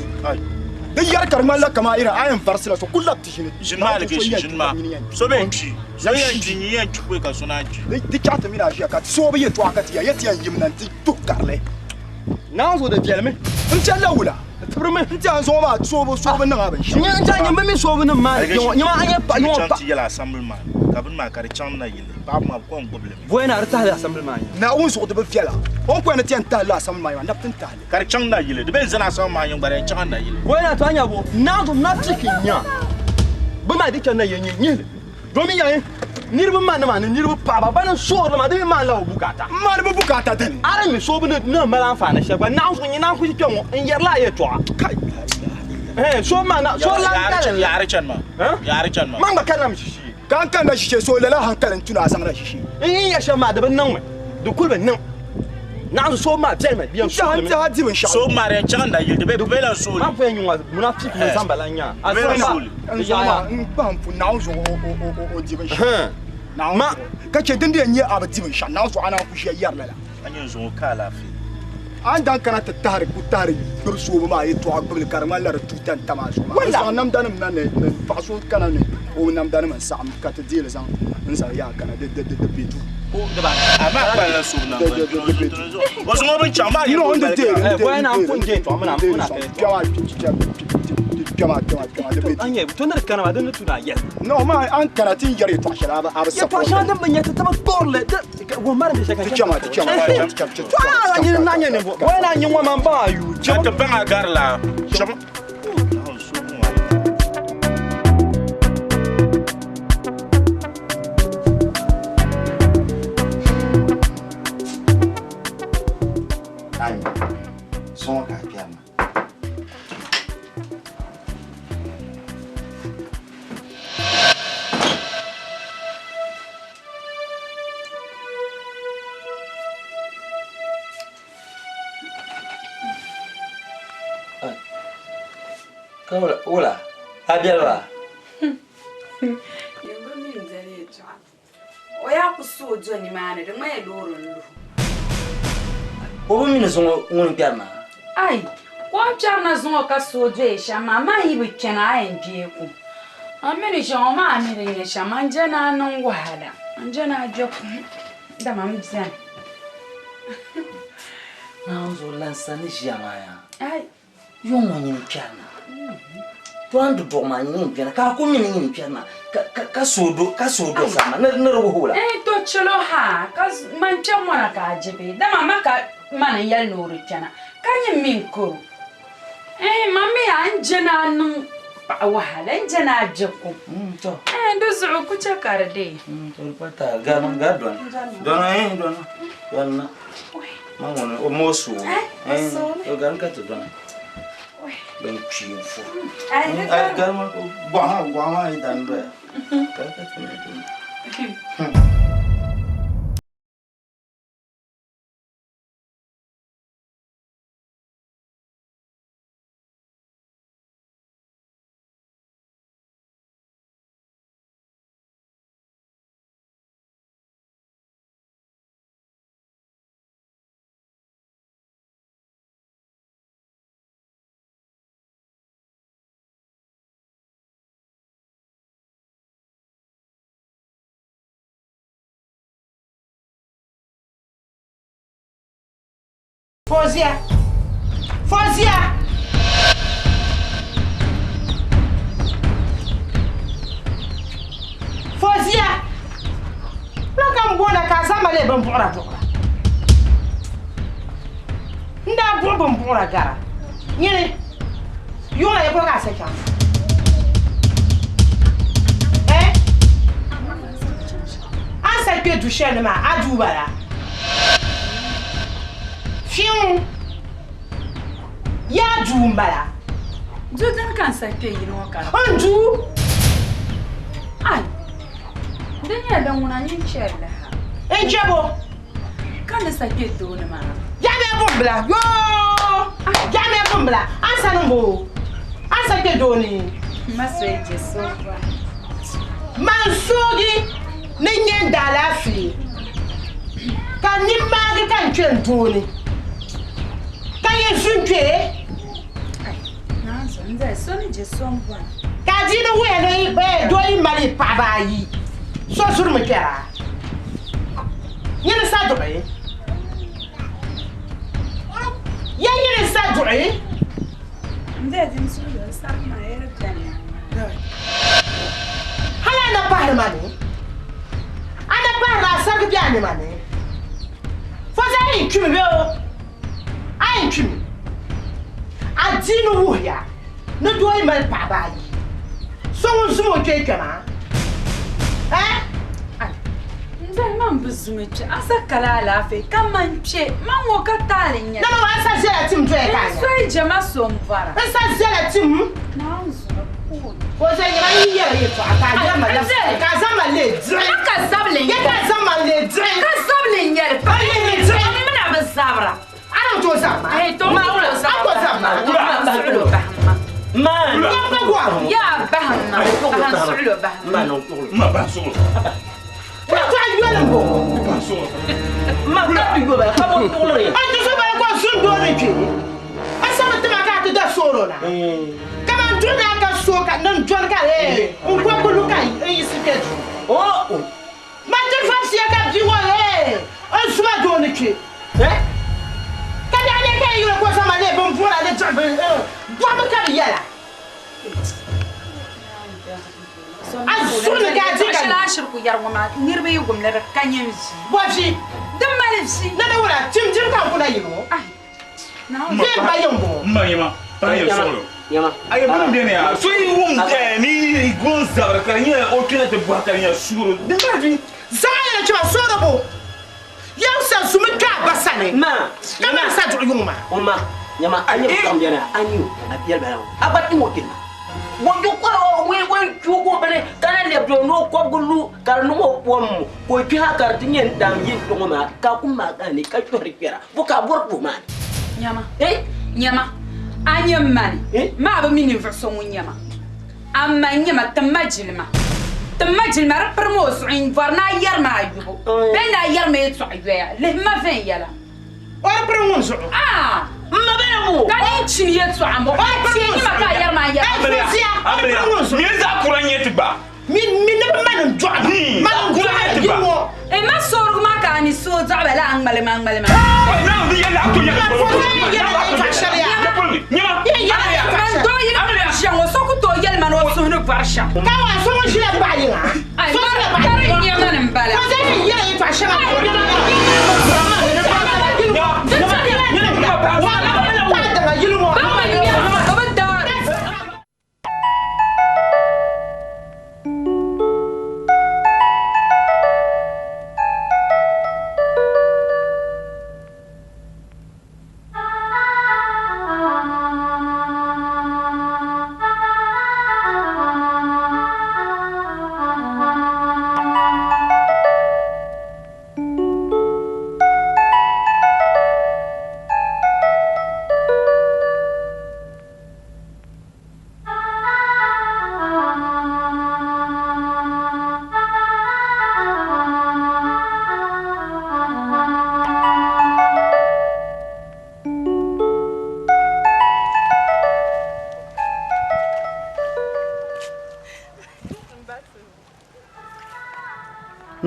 di yɛri ka di ŋmanila kamani irin a yɛn varisila so ku labi ti ʒini ʒini maa like ʒini maa so bɛ n kpi so yɛn kpi nyini yɛn kpi kpɛ ka so naan kpi di chaɣ ti mini a ʒiya ka ti soobi yɛtɔɣa ka ti ya yɛ ti yɛn yimna nti tuhi karili naanzu di viɛlimi n chɛlila wula tibirimi n tiɛha n zuɣu maa soobu soobu niŋ a binshɛɣu n tiɛha nyɛ mi soobu nim maa nyɛ maa nyɛ pa nyɛ pa ti yɛla assembly man ka bini maa ka di chaŋ na yili paɣaba maa ko n gbubili mi voya na di tahali assembly man Naawuni zuɣu di bi viɛla o ni kɔya ni ti yɛn tahali assembly man maa nabi ti n tahali ka di chaŋ na yili di bɛ zani assembly maa yin gba di yɛn chaŋ na yili voya na to a nya bo naanzu na ti ki nya bi maa di chaŋ na yili nyɛ nyihili domin yayin niriba maa nima ni niriba paɣaba ba ni soorili maa di mi maa la bi bukaata n maa di bi bukaata dini a di mi soobu ni ni mali anfaani shɛli gba naɣ zuɣu nyɛ naan kusi kpɛ ŋɔ n yɛrila a yɛltɔɣa kai soobu maa na soo lan dalim yaɣari chani maa yaɣari chani maa man gba kanna mi shishee ka n kanna shishee so lala hankali n tuna a zaŋla shishee n yi yɛ shɛm maa di bi niŋmi di kuli bi niŋ naɣ zuɣu soobu maa bɛni mi di yɛn soorili mi n tiɛha di binshaɣu soobu maa di yɛn chaŋ na yili di bɛ lan sooli man pun yɛn nyɛ munafiki mini zamba lan nya a zamba n zuɣu maa n kpahim pu naawuni zuɣu o di binshaɣu naawuni zuɣu ka chɛ din di yɛn nyɛ a bi di binshaɣu naawuni zuɣu a naan ku ʒiya yɛri lala a nyɛ n zuɣu ka alaafee a ni daŋ kana ti tahiri ku tahiri gbubi soobu maa yɛltɔɣa gbubili ka di ŋmanila di tuuta n tam a zuɣu maa n zaŋ namdanim na ni paɣa so kana ni o namdanim n saɣim ka ti deeli zaŋ n zaŋ yaa kana di di be duu amaa kpalila soobu namda o zuɣu bin chaŋ maa yino n di deeri voya na n pun deei tɔɣa mina n pun na kpɛma kpɛma kpɛma di be duu anya to ni di kana maa di ni tu na yɛli no ma an kana ti yɛri yɛltɔɣa shɛli a bi yɛltɔɣa shɛŋa din bi nyɛ ti ti bi kpuɣirili di mari bɛ shɛli ti chɛma ti chɛma ti chɛma to a nyini na nyɛ ninvuɣu voya na nyɛ ŋɔ man baŋ a yuui chɛma ti baŋ a gari la chɛma Ayi, sɔŋɔ ka a kpɛri na. Ka wula, wula, a biɛli ba? Yɛmba mi n-doli yɛltɔɣa. O yaa ku suui do nimaani di ŋmaya loori n-lu. O bi mi ni zuŋɔ ŋuni n-kpɛri na? Ai, ka o ni kpɛri na zuŋɔ ka suui doya shɛm maa, man yi bi kpɛna a yɛn gbeei kum. A mi ni ʒiɛŋɔ maa a mi di nyɛ shɛm, n je ni a niŋ wahala, n je ni a gbe kum, dama m beni. Naawuni zuɣu lansa ni ʒiya maa yaa. Ai. Yuŋ ŋɔ nyini kpɛri na. To a ni di duɣi maa nyini kpɛri na ka a ku mi ni nyini kpɛri na ka sooi do ka sooi do sani maa ni di wuhi o la. Ɛɛn to chɛl o ha ka man kpɛri ŋɔ na ka a je bee dama ma ka mani n-yɛli ni o di kpɛna ka nyin mi n-kar o. Ɛɛn man mi yaa n je ni a niŋ paɣa wahala n je ni a gbe kum. Ɛɛn di zuɣu ku chɛ ka di deei. To di pa taali gari gari dɔni dɔni ɛɛn dɔni dɔni na. Ma ŋuni o mo su o gari ka ti dɔni bin kpi n fu gari ma gɔɣa gɔɣa maa yi dan doya gari ka ti dɔni. Fozia! Fozia! Fozia! La ka n boona ka a zama lee bin buɣira buɣira. N daa buɣi bin buɣira gara. Nyini, yuŋ la ya polo ka a sa chaŋ. Eh? A ni sa kpe du shɛli ni maa, a duu bala. Fiɛŋ, yaa duu m-bala. Du dini ka n sa kpe yili ŋɔ ka? N duu! Ai, di nyɛla din ŋuna nyin chɛri li ha. N chɛbo. Ka ni sa kpe tooni maa. Jaamiya bumbila, yoo! Jaamiya bumbila, a ni sa niŋ bo? A ni sa kpe dooni? M ma so yi je so. Man soogi ni nyɛ n daalaafee ka n nini maagi ka n kpe n tooni ka yi zu n kpe. Ka a di ni wuhiya ni doo yi mali paɣaba ayi so zurimi kpɛra nyini sa duɣi ya nyini sa duɣi. Hali a na pahiri ma ni, a na pahiri a sarigi be a nima ni. Fo zaa yɛn kpimi bee o? A yɛn kpimi. Adiini wuhiya ni doo yi mali paɣaba ayi, so ŋun zum o kpee kpɛma, eh? N dali man bi zumi kpe, a sa kali alaafee ka man kpe, man ŋɔ ka taali n-nyɛ li. Dama maa n sa zɛla tim doya ka a N nya. soyi jɛma so m-bɔra. N sa zɛla tim. Naawuni zuɣu puuni. Ka o zali nyɛma yi yɛra yɛltɔɣa ka a zaŋ ma labisi ka a zaŋ ma leei diɣi. Ka ka zabili n-nyɛ li. Ya ka a zaŋ ma leei diɣi. Ka zabili n-nyɛ li. A leei diɣi. M mina bi zabira. A na tooi zabi ma. Ayi, to n ku tooi A tooi zabi ma. Wula, suɣulo bahi ma. Man. Ya pa gɔhi. Yaa bahi ma. Bahi suɣulo bahi ma. Ma bahi suɣulo. Yɛltɔɣa yoli m-bɔŋɔ. Bahi suɣulo. Ma ka ti yo bala ka bɔ tuɣili. A ti so bala ka o zun doo ni kpe. A sabi tima ka a ti da sooro na. Kaman duɣu daa ka so ka niŋ dɔni ka ee n kɔbigu lu ka n yiɣisi kpe duu. Man ti vabisiya ka bia ŋɔ ee n zuma doo ni kpe. Ka daa nyɛ ka yi yuli ka o zaŋ ma leei bimboora ni diɣi bini bɔhimi ka bɛ yɛla. A zuɣu ni ka a di ka Shɛli a shiri ku yɛri ŋɔ maa niriba yi wum li di ka nyɛ vi. Bɔ vi? Di mali vi. Nana wula tim dim ka n kuna yili ŋɔ. Bee m ba yiŋ bɔŋɔ. M ba nyɛma, paɣa yɛli suɣulo. A yɛ bini beni ya, so yi wum ni gon zabiri ka di nyɛla o kpɛna ti bɔhi ka di nyɛla suɣulo. Di mali vi. Zaɣa yɛli chima suɣulo bo. Yɛm sa zumi kpe a ba sani. Ka mani sa duɣi yuŋ maa. O ma, nyama a nyɛ kam beni a ni o a biɛli bala ŋɔ. A gba tim o kpɛna. Ŋun di kɔri o ŋun ŋun chuugi o bini ka na lɛbi do ni o kɔbigi lu ka di niŋ o kom ka o kpi ha ka di ti nyɛ n daam yi n ŋɔ maa ka a kum maa ka ni ka kpɛhiri kpɛra bo ka a bɔri puhi maa ni. Nyama, nyama, a nyɛ m ma ni maa bi mi ninvuɣ so ŋun nyɛ ma. A ma n-nyɛ ma, tim ma jilima. Tim ma jilima, di pirim o zuɣu m-bɔri ni a yɛri ma a yubu bee ni a yɛri ma yɛtɔɣ yoya. Lihi ma viɛnyɛla. O di pirim ŋun zuɣu. Aa! M ma bɛna ŋɔ. Ka ni n chini yɛtɔɣa m-bɔ. O di pirim ŋun zuɣu. Ka a yɛri ma a yɛri ma. Amiliya, amiliya, mi zaɣ kura n-nyɛ ti gba. Mi mi ni bi mani n-dɔɣi ma. Mani n-dɔɣi yi ŋɔ. E ma soorigu maa ka a ni sooi dɔɣi ba la a ŋmali ma ŋmali ma. Man doo yili ni ʒiya ŋɔ so ku tooi yɛli ma ni o suhu ni bɔri shɛm. Ka waa so ŋun ʒila paɣa yiŋa. Ai, ka di nyɛ mani m-bala. Ka zaa yi yɛla yɛltɔɣa shɛŋa.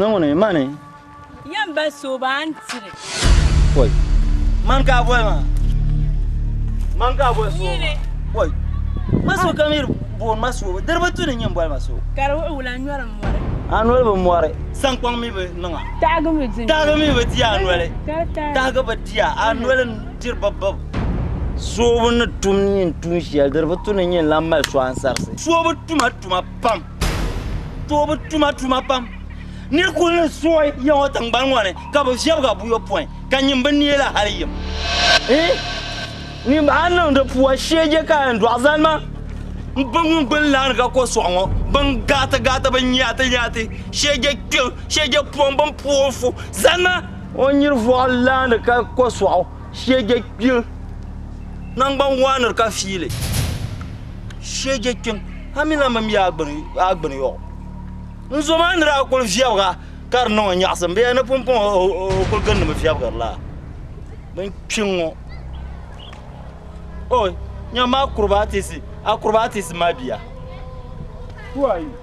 Niŋ mani. Yɛn ba sooba an tiri. Oi. Man ka boli ma. Man ka boli so. Oi. Ma so ka miri boon ma so. Diriba tu ni nyɛ boli ma so. Ka di wuhi wula nyɔri n mɔri. A noli bi mɔri. Sankpaŋ mi bi niŋa. Taɣigi mi di. Taɣigi mi bi di a noli. Taɣigi bi di a. A noli n diri bib bib. Soobu ni tum nyin tuun shɛli diriba tu ni nyin lan mali so ansarisi. Soobu tuma tuma pam. Toobu tuma tuma pam. Nir kul ni sooi ya ŋɔ tiŋgbani ŋɔ ni ka bɛ ʒiɛbigi a buyopɔin, ka nyin bi neei la hal yim. Ii, a ni niŋdi pua sheeje ka a yɛn dɔɣi zani ma. M bi ŋun gbini laani ka ko sɔɣu ŋɔ, bɛn gaatigaati, bɛn nyaatiyaati, sheeje kpiŋ, sheeje pɔŋ, bɛn pooi fu zani ma. O nyiri vɔɣu laani ka ko sɔɣu, sheeje kpiŋ, naŋgban waaniri ka fiili, sheeje kpiŋ, a mi lan bi mi a gbini yɔɣu. N zo maa ni daa kuli viɛbiga ka di niŋ o nyaɣisim bee ni pumpɔŋɔ o kuli gindimi viɛbigiri la. Bin kpiŋ ŋɔ. Oi, nyamma acrobatisi, acrobatisi ma bia. Who are you?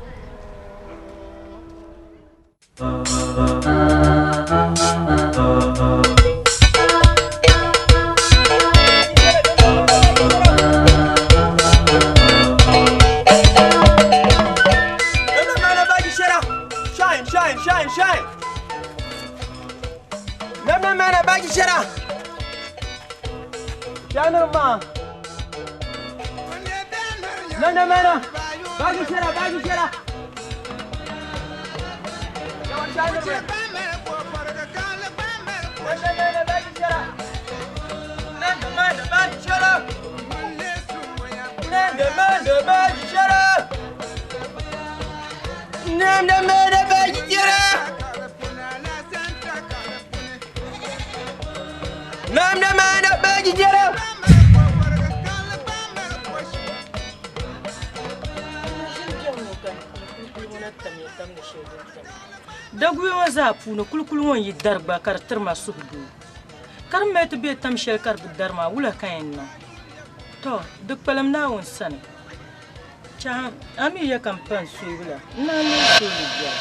Shine, shine, shine, shine. Namna mana bagi shara. Shine ma. Namna mana bagi shara, bagi shara. Namna mana bagi shara. Namna mana bagi shara. Namna mana bagi shara. Namna mana bagi shara. Namna mana bagi shara. Daguya ŋɔ zaa puuni kulikuli ŋɔ n-yi dari gba ka di tiri ma suhudoo. Ka di mali ti be tam shɛli ka di bi dari maa, wula ka yɛn niŋ? Tɔ, di kpalim Naawuni sani. Chahi, a mi ya ka m pa n soobu la, n naan lee sooi li biɛla.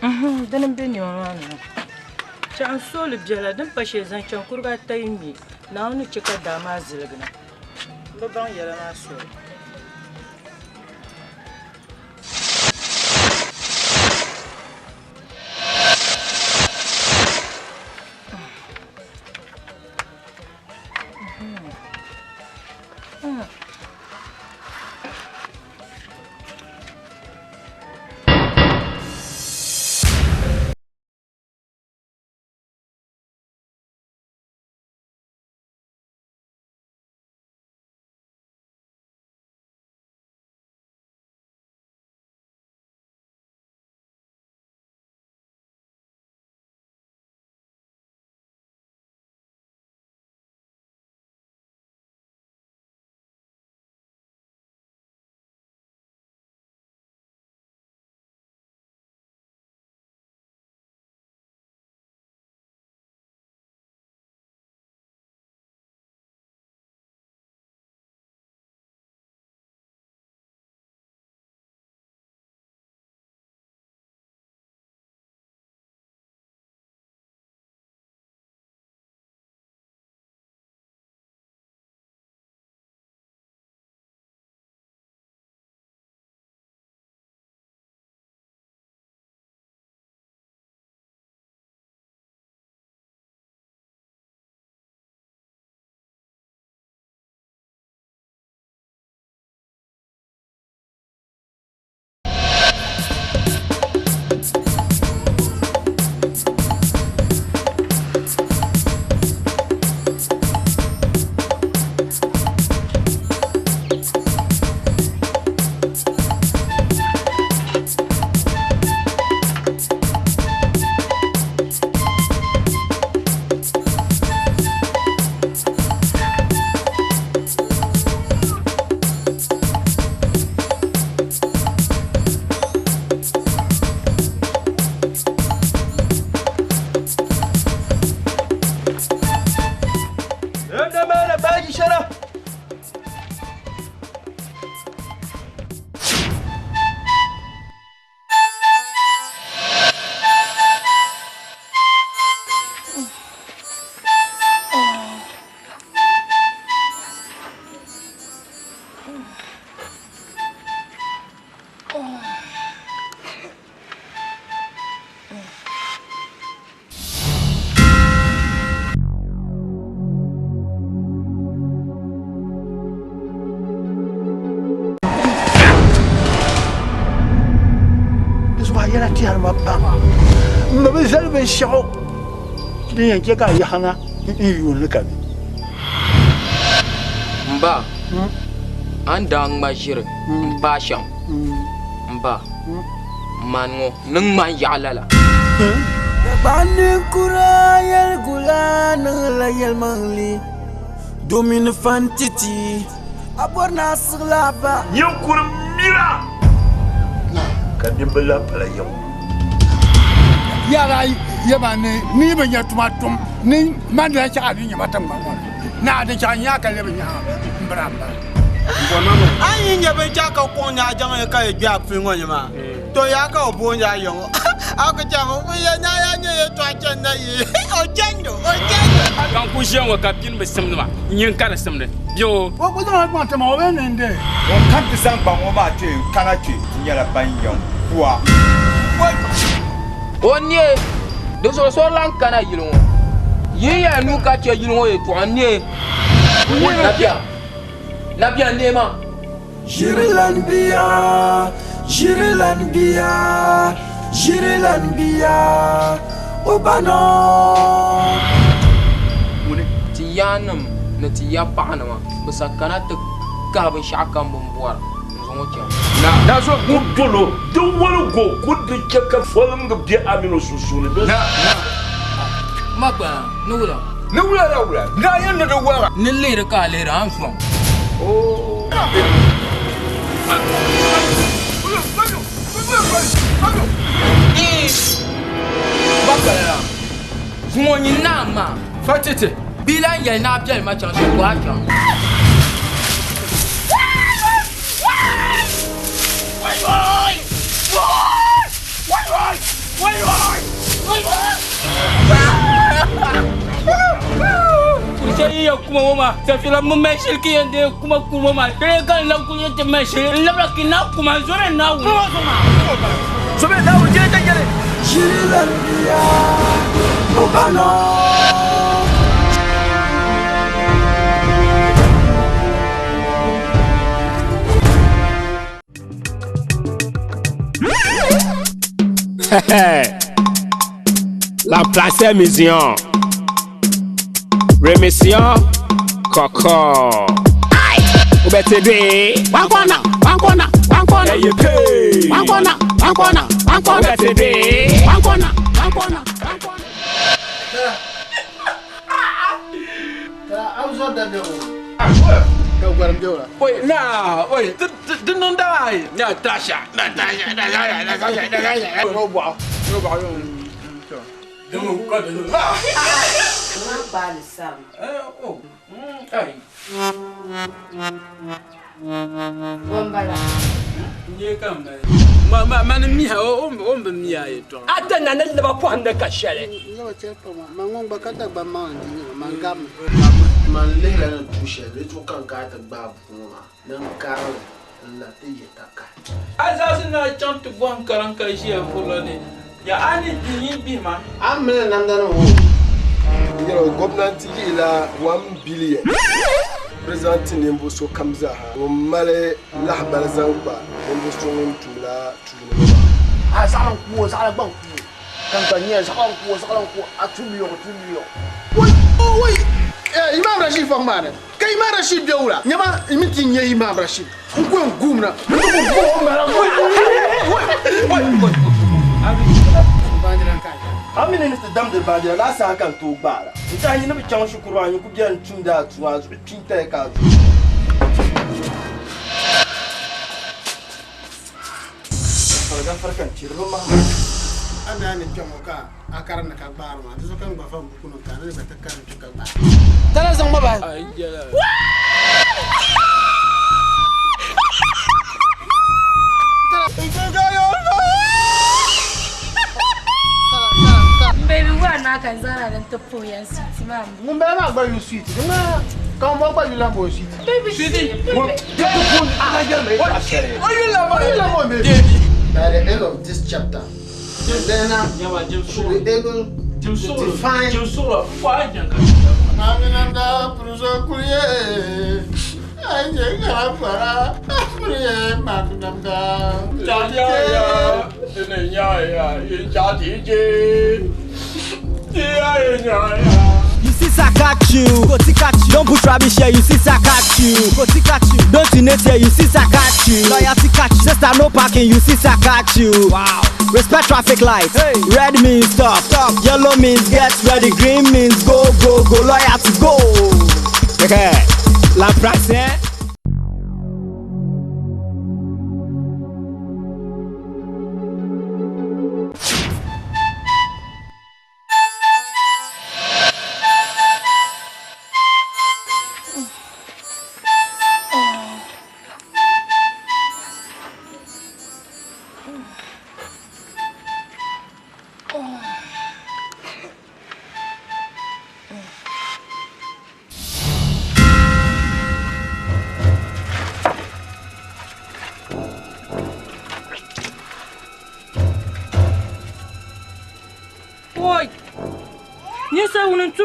Nhum, dini m-be nɛma maa ni ŋɔ. Chahi n sooi li biɛla, din pa shɛli zaŋ chaŋ kuriga ata yi ŋme, Naawuni ni che ka daa maa ziligi na. M bi baŋ yɛla maa soli. Namna mana bagi shara. Di zuɣu a yɛla tɛhiri ma pam. M ma bi zali binshɛɣu din yɛn chɛ ka a yaɣi na n-yuun li ka be. M ba, a ni daa ŋma ʒiri m-paai shɛm, m ba, mani ŋɔ ni ŋma n-yaɣi lala. Dagbaŋ ninkura yɛligu la niŋla yɛlimaŋli domin fan titi a bɔri ni a siɣila ba. Ninkuri mira! Ka nimbil lahi pala yiŋ. Yara yɛma ni ni bi nya tuma tum ni man di chaɣa ni nyɛma tiŋgbani ŋɔ ni naa di chaɣa nya ka lebi nya n bira n bala. A yi nyɛ binshɛɣu ka kɔŋ nyaa jaŋ ka yi gbi a puli ŋɔ ni maa, to yaa ka o booni a yiŋ a ku chami n yɛn nyaa yaa nyɛ yɛltɔɣa chani na yi o chani o chani. Ban ku ʒiya ŋɔ ka pini bi simdi ma, nyin ka di simdi bɛ o. O ku zaŋ o kpaŋ ti ma o bee ni n deei. Ŋun kam ti zaŋ gbaŋ ŋɔ maa ti kana kpe ti nyɛla ban yɛn ku a. O neei, di zuɣu so lan kana yili ŋɔ. Yi yɛli nuu ka chɛ yili ŋɔ yɛtɔɣa n-neei. Nabia, nabia n-neei maa. Ʒirilan bia, ʒirilan bia, ʒirilan bia, o ba nɔ. Ti yaannim ni ti ya paɣanima bɛ sa kana ti kahi binshɛɣukam bɛ ni bɔra n-zaŋ o chaŋ. Na so ku dol o, di wolig o ku di chɛ ka folimgi be a min o sunsuuni bee? Na, ma gba ni wula? Ni wula la wula? Naa yɛn ni di wara. Ni lihiri ka a lihiri a ni sɔŋ. Bakpalala, zuŋɔ nyin naa maa. Fatiti. Bia lan yɛli ni a piɛli ma chaŋ shɛli, bɔ a chaŋ. Kurchɛ yi yɛn kuma ŋɔ maa, Safila m mali shili ka yɛn deei kuma kuri ŋɔ maa, shɛli ka n lahi kuli yɛn ti mali shili n labila ki na kuma n zɔri Naawuni. Zɔmi Naawuni jɛli ka yɛli. Ʒirilan bia, o ba nɔ. La place mission. Remission. Coco. Ubetebe. One corner, one corner, one corner. Yeah, you pay. One corner, one corner, one corner. Ubetebe. One corner, one corner. Oi, na, oi, di niŋda maa yi. Natasha, Natasha, Natasha, Natasha, Natasha. No bɔɣu. No bɔɣu. Ma gbaali sarima. Bɔmbala. Mani miha o bi miya yɛltɔɣa. A ti na ni liba pɔhim ni ka shɛli. Man ŋun gba ka Dagbaŋ maŋ n-di nyɛma, man gabimi. Man lihila ni tu shɛli di zuɣu ka n kana ti gbaai buku ŋɔ maa ni n karili n-la ti yihi takahi. A zaɣisi ni a chaŋ ti bɔhim karim ka ʒiya furila ni ya a ni di yi bihi ma. A ni mali namdanima ŋɔ? N yɛli o gomnanti yihila 1 billion president ninvuɣ so kam zaaha ŋun mali lahabali zaŋ kpa ninvuɣ so ŋun tumla tuuni ŋɔ maa. A zaɣila n-ku o, zaɣila gba n-ku o. Ka n gba nya zaɣila n-ku o, zaɣila n-ku o, a tum yɔɣu, tum yɔɣu. Wai! Wai! Imam Rashid fɔŋ maa ni, ka Imam Rashid be wula? Nyama n mi ti nya Imam Rashid, n ku yɛn guum na, n ti ku guh o mala. Wai! Wai! Wai! A mi ni ni ti damdi baanjira laa saha ka n tooi gbaara. N tɛha yi ni bi chaŋ shikuru maa, yi ku beni tumdi a tuma, a zuɣu kpintali ka a zuɣu. Gafara ka n chɛ di bi mahi ma. A daa ni kpɛm o ka a karim ni ka gbaari maa, di zuɣu ka n gba va m bukunima ka a ni gba ti karim kpe ka gbaai. Tana zaŋ ma bahi. Baby, wa na ka zara dan ta poyan sweet ma. Ŋun bala maa gba yu sweet. Di ŋmaa ka ŋun bala gba yu lambo sweet. Baby, Sweetie, By the end of this chapter, the learner should be able to define. Aminanda puruso kuliye, aje kara fara, kuliye maminanda. Ya ya, ya ya, ya ya ya ya. You see, I catch you. Go to catch you. Don't put rubbish here. You see, I catch you. Go to catch you. Don't donate here. You see, I catch you. Loyalty catch you. Sister, no parking. You see, I catch you. Wow. Respect traffic lights. Hey. Red means stop. Stop. Yellow means get ready. Green means go, go, go. Loyalty go. Okay. La place, hein?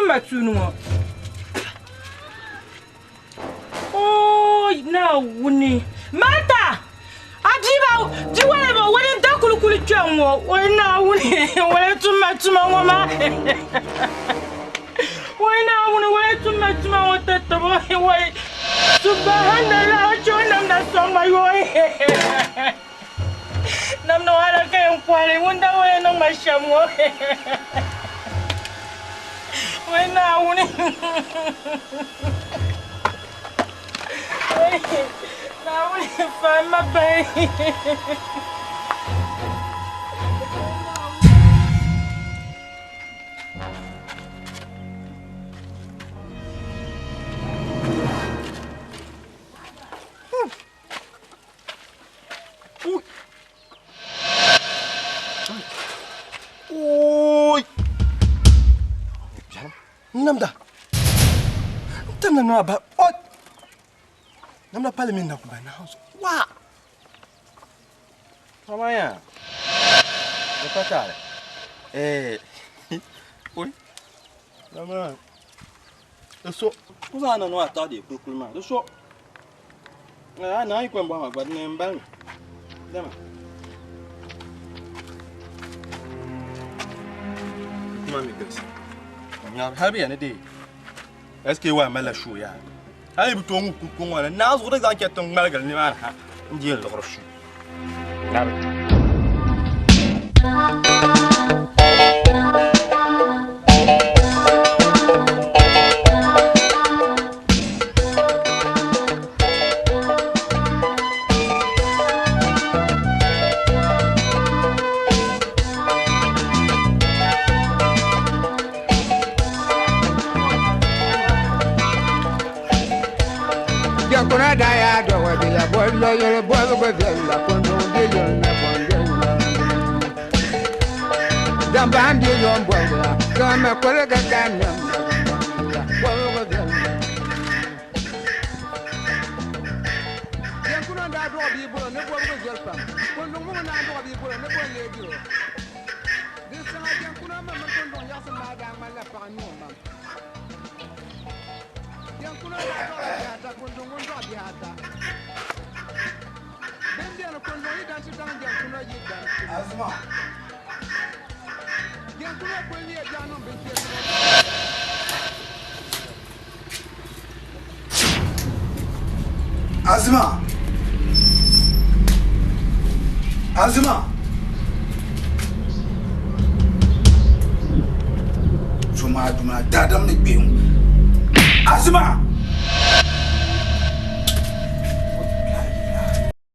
ma tuuni ŋɔ? Ooi Naawuni! Marta! A bia maa bia wala bɔ wani n da kulikuli kpɛŋ ŋɔ oi Naawuni wala tum ma tuma ŋɔ maa oi Naawuni wala tum ma tuma ŋɔ tatabo oi subhanallah o chɛ o namda sɔŋ ma yoi namda wahala ka yɛn kɔhili ŋun da wala niŋ ma shɛm ŋɔ oi Naawuni Naawuni faai ma bahi. Oi! Namda. N tam namda maa bahi. Oi! Namda pali mini na ku bahi na house. Wa! Samaya. Di pa taali. Eh. Oi. Namda. Di so. Ku zaŋ na ni a taɣi deei kulikuli maa. Di so. A naan yi kɔŋ bɔhima gba di ni m-bali mi. Dama. Tuma mi galisi. Hali bɛ yɛn ni deei SKY malila show yaa. Hali bi tooi ŋubi kulikuli ŋɔ ni naa zuɣu di zaŋ chɛ ti ŋmaligili nimaani ha n-deei liɣiri su. Nabi. Jakuna da ya dɔgɔ bi la bɔ lɔyɔrɔ bɔbigu viɛlli la kundun di yɔn na bɔn viɛlli Dambaan di yɔn bɔbigu la gama koliga ka nɛm la bɔbigu viɛlli Jankuna daa dɔgɔ bia bolo ni bɔbigu viɛli pam kundun mi ŋun naan dɔgɔ bia bolo ni bɔn lee diro Di saha Jankuna ma mini kundun yaɣisi maa daa ŋmanila paɣa ni o mam. Jankuna daa dɔɣila bihi ata, Kundun ŋun dɔɣi bihi ata. Din beni, Kundun yi dan ti daŋ Jankuna yi dan ti. Azuma. Jankuna kuli nyɛ biɛɣu niŋ binchɛrisi ŋɔ. Azuma. Azuma. Zoma Aduma daadam ni kpe ŋɔ. Azuma!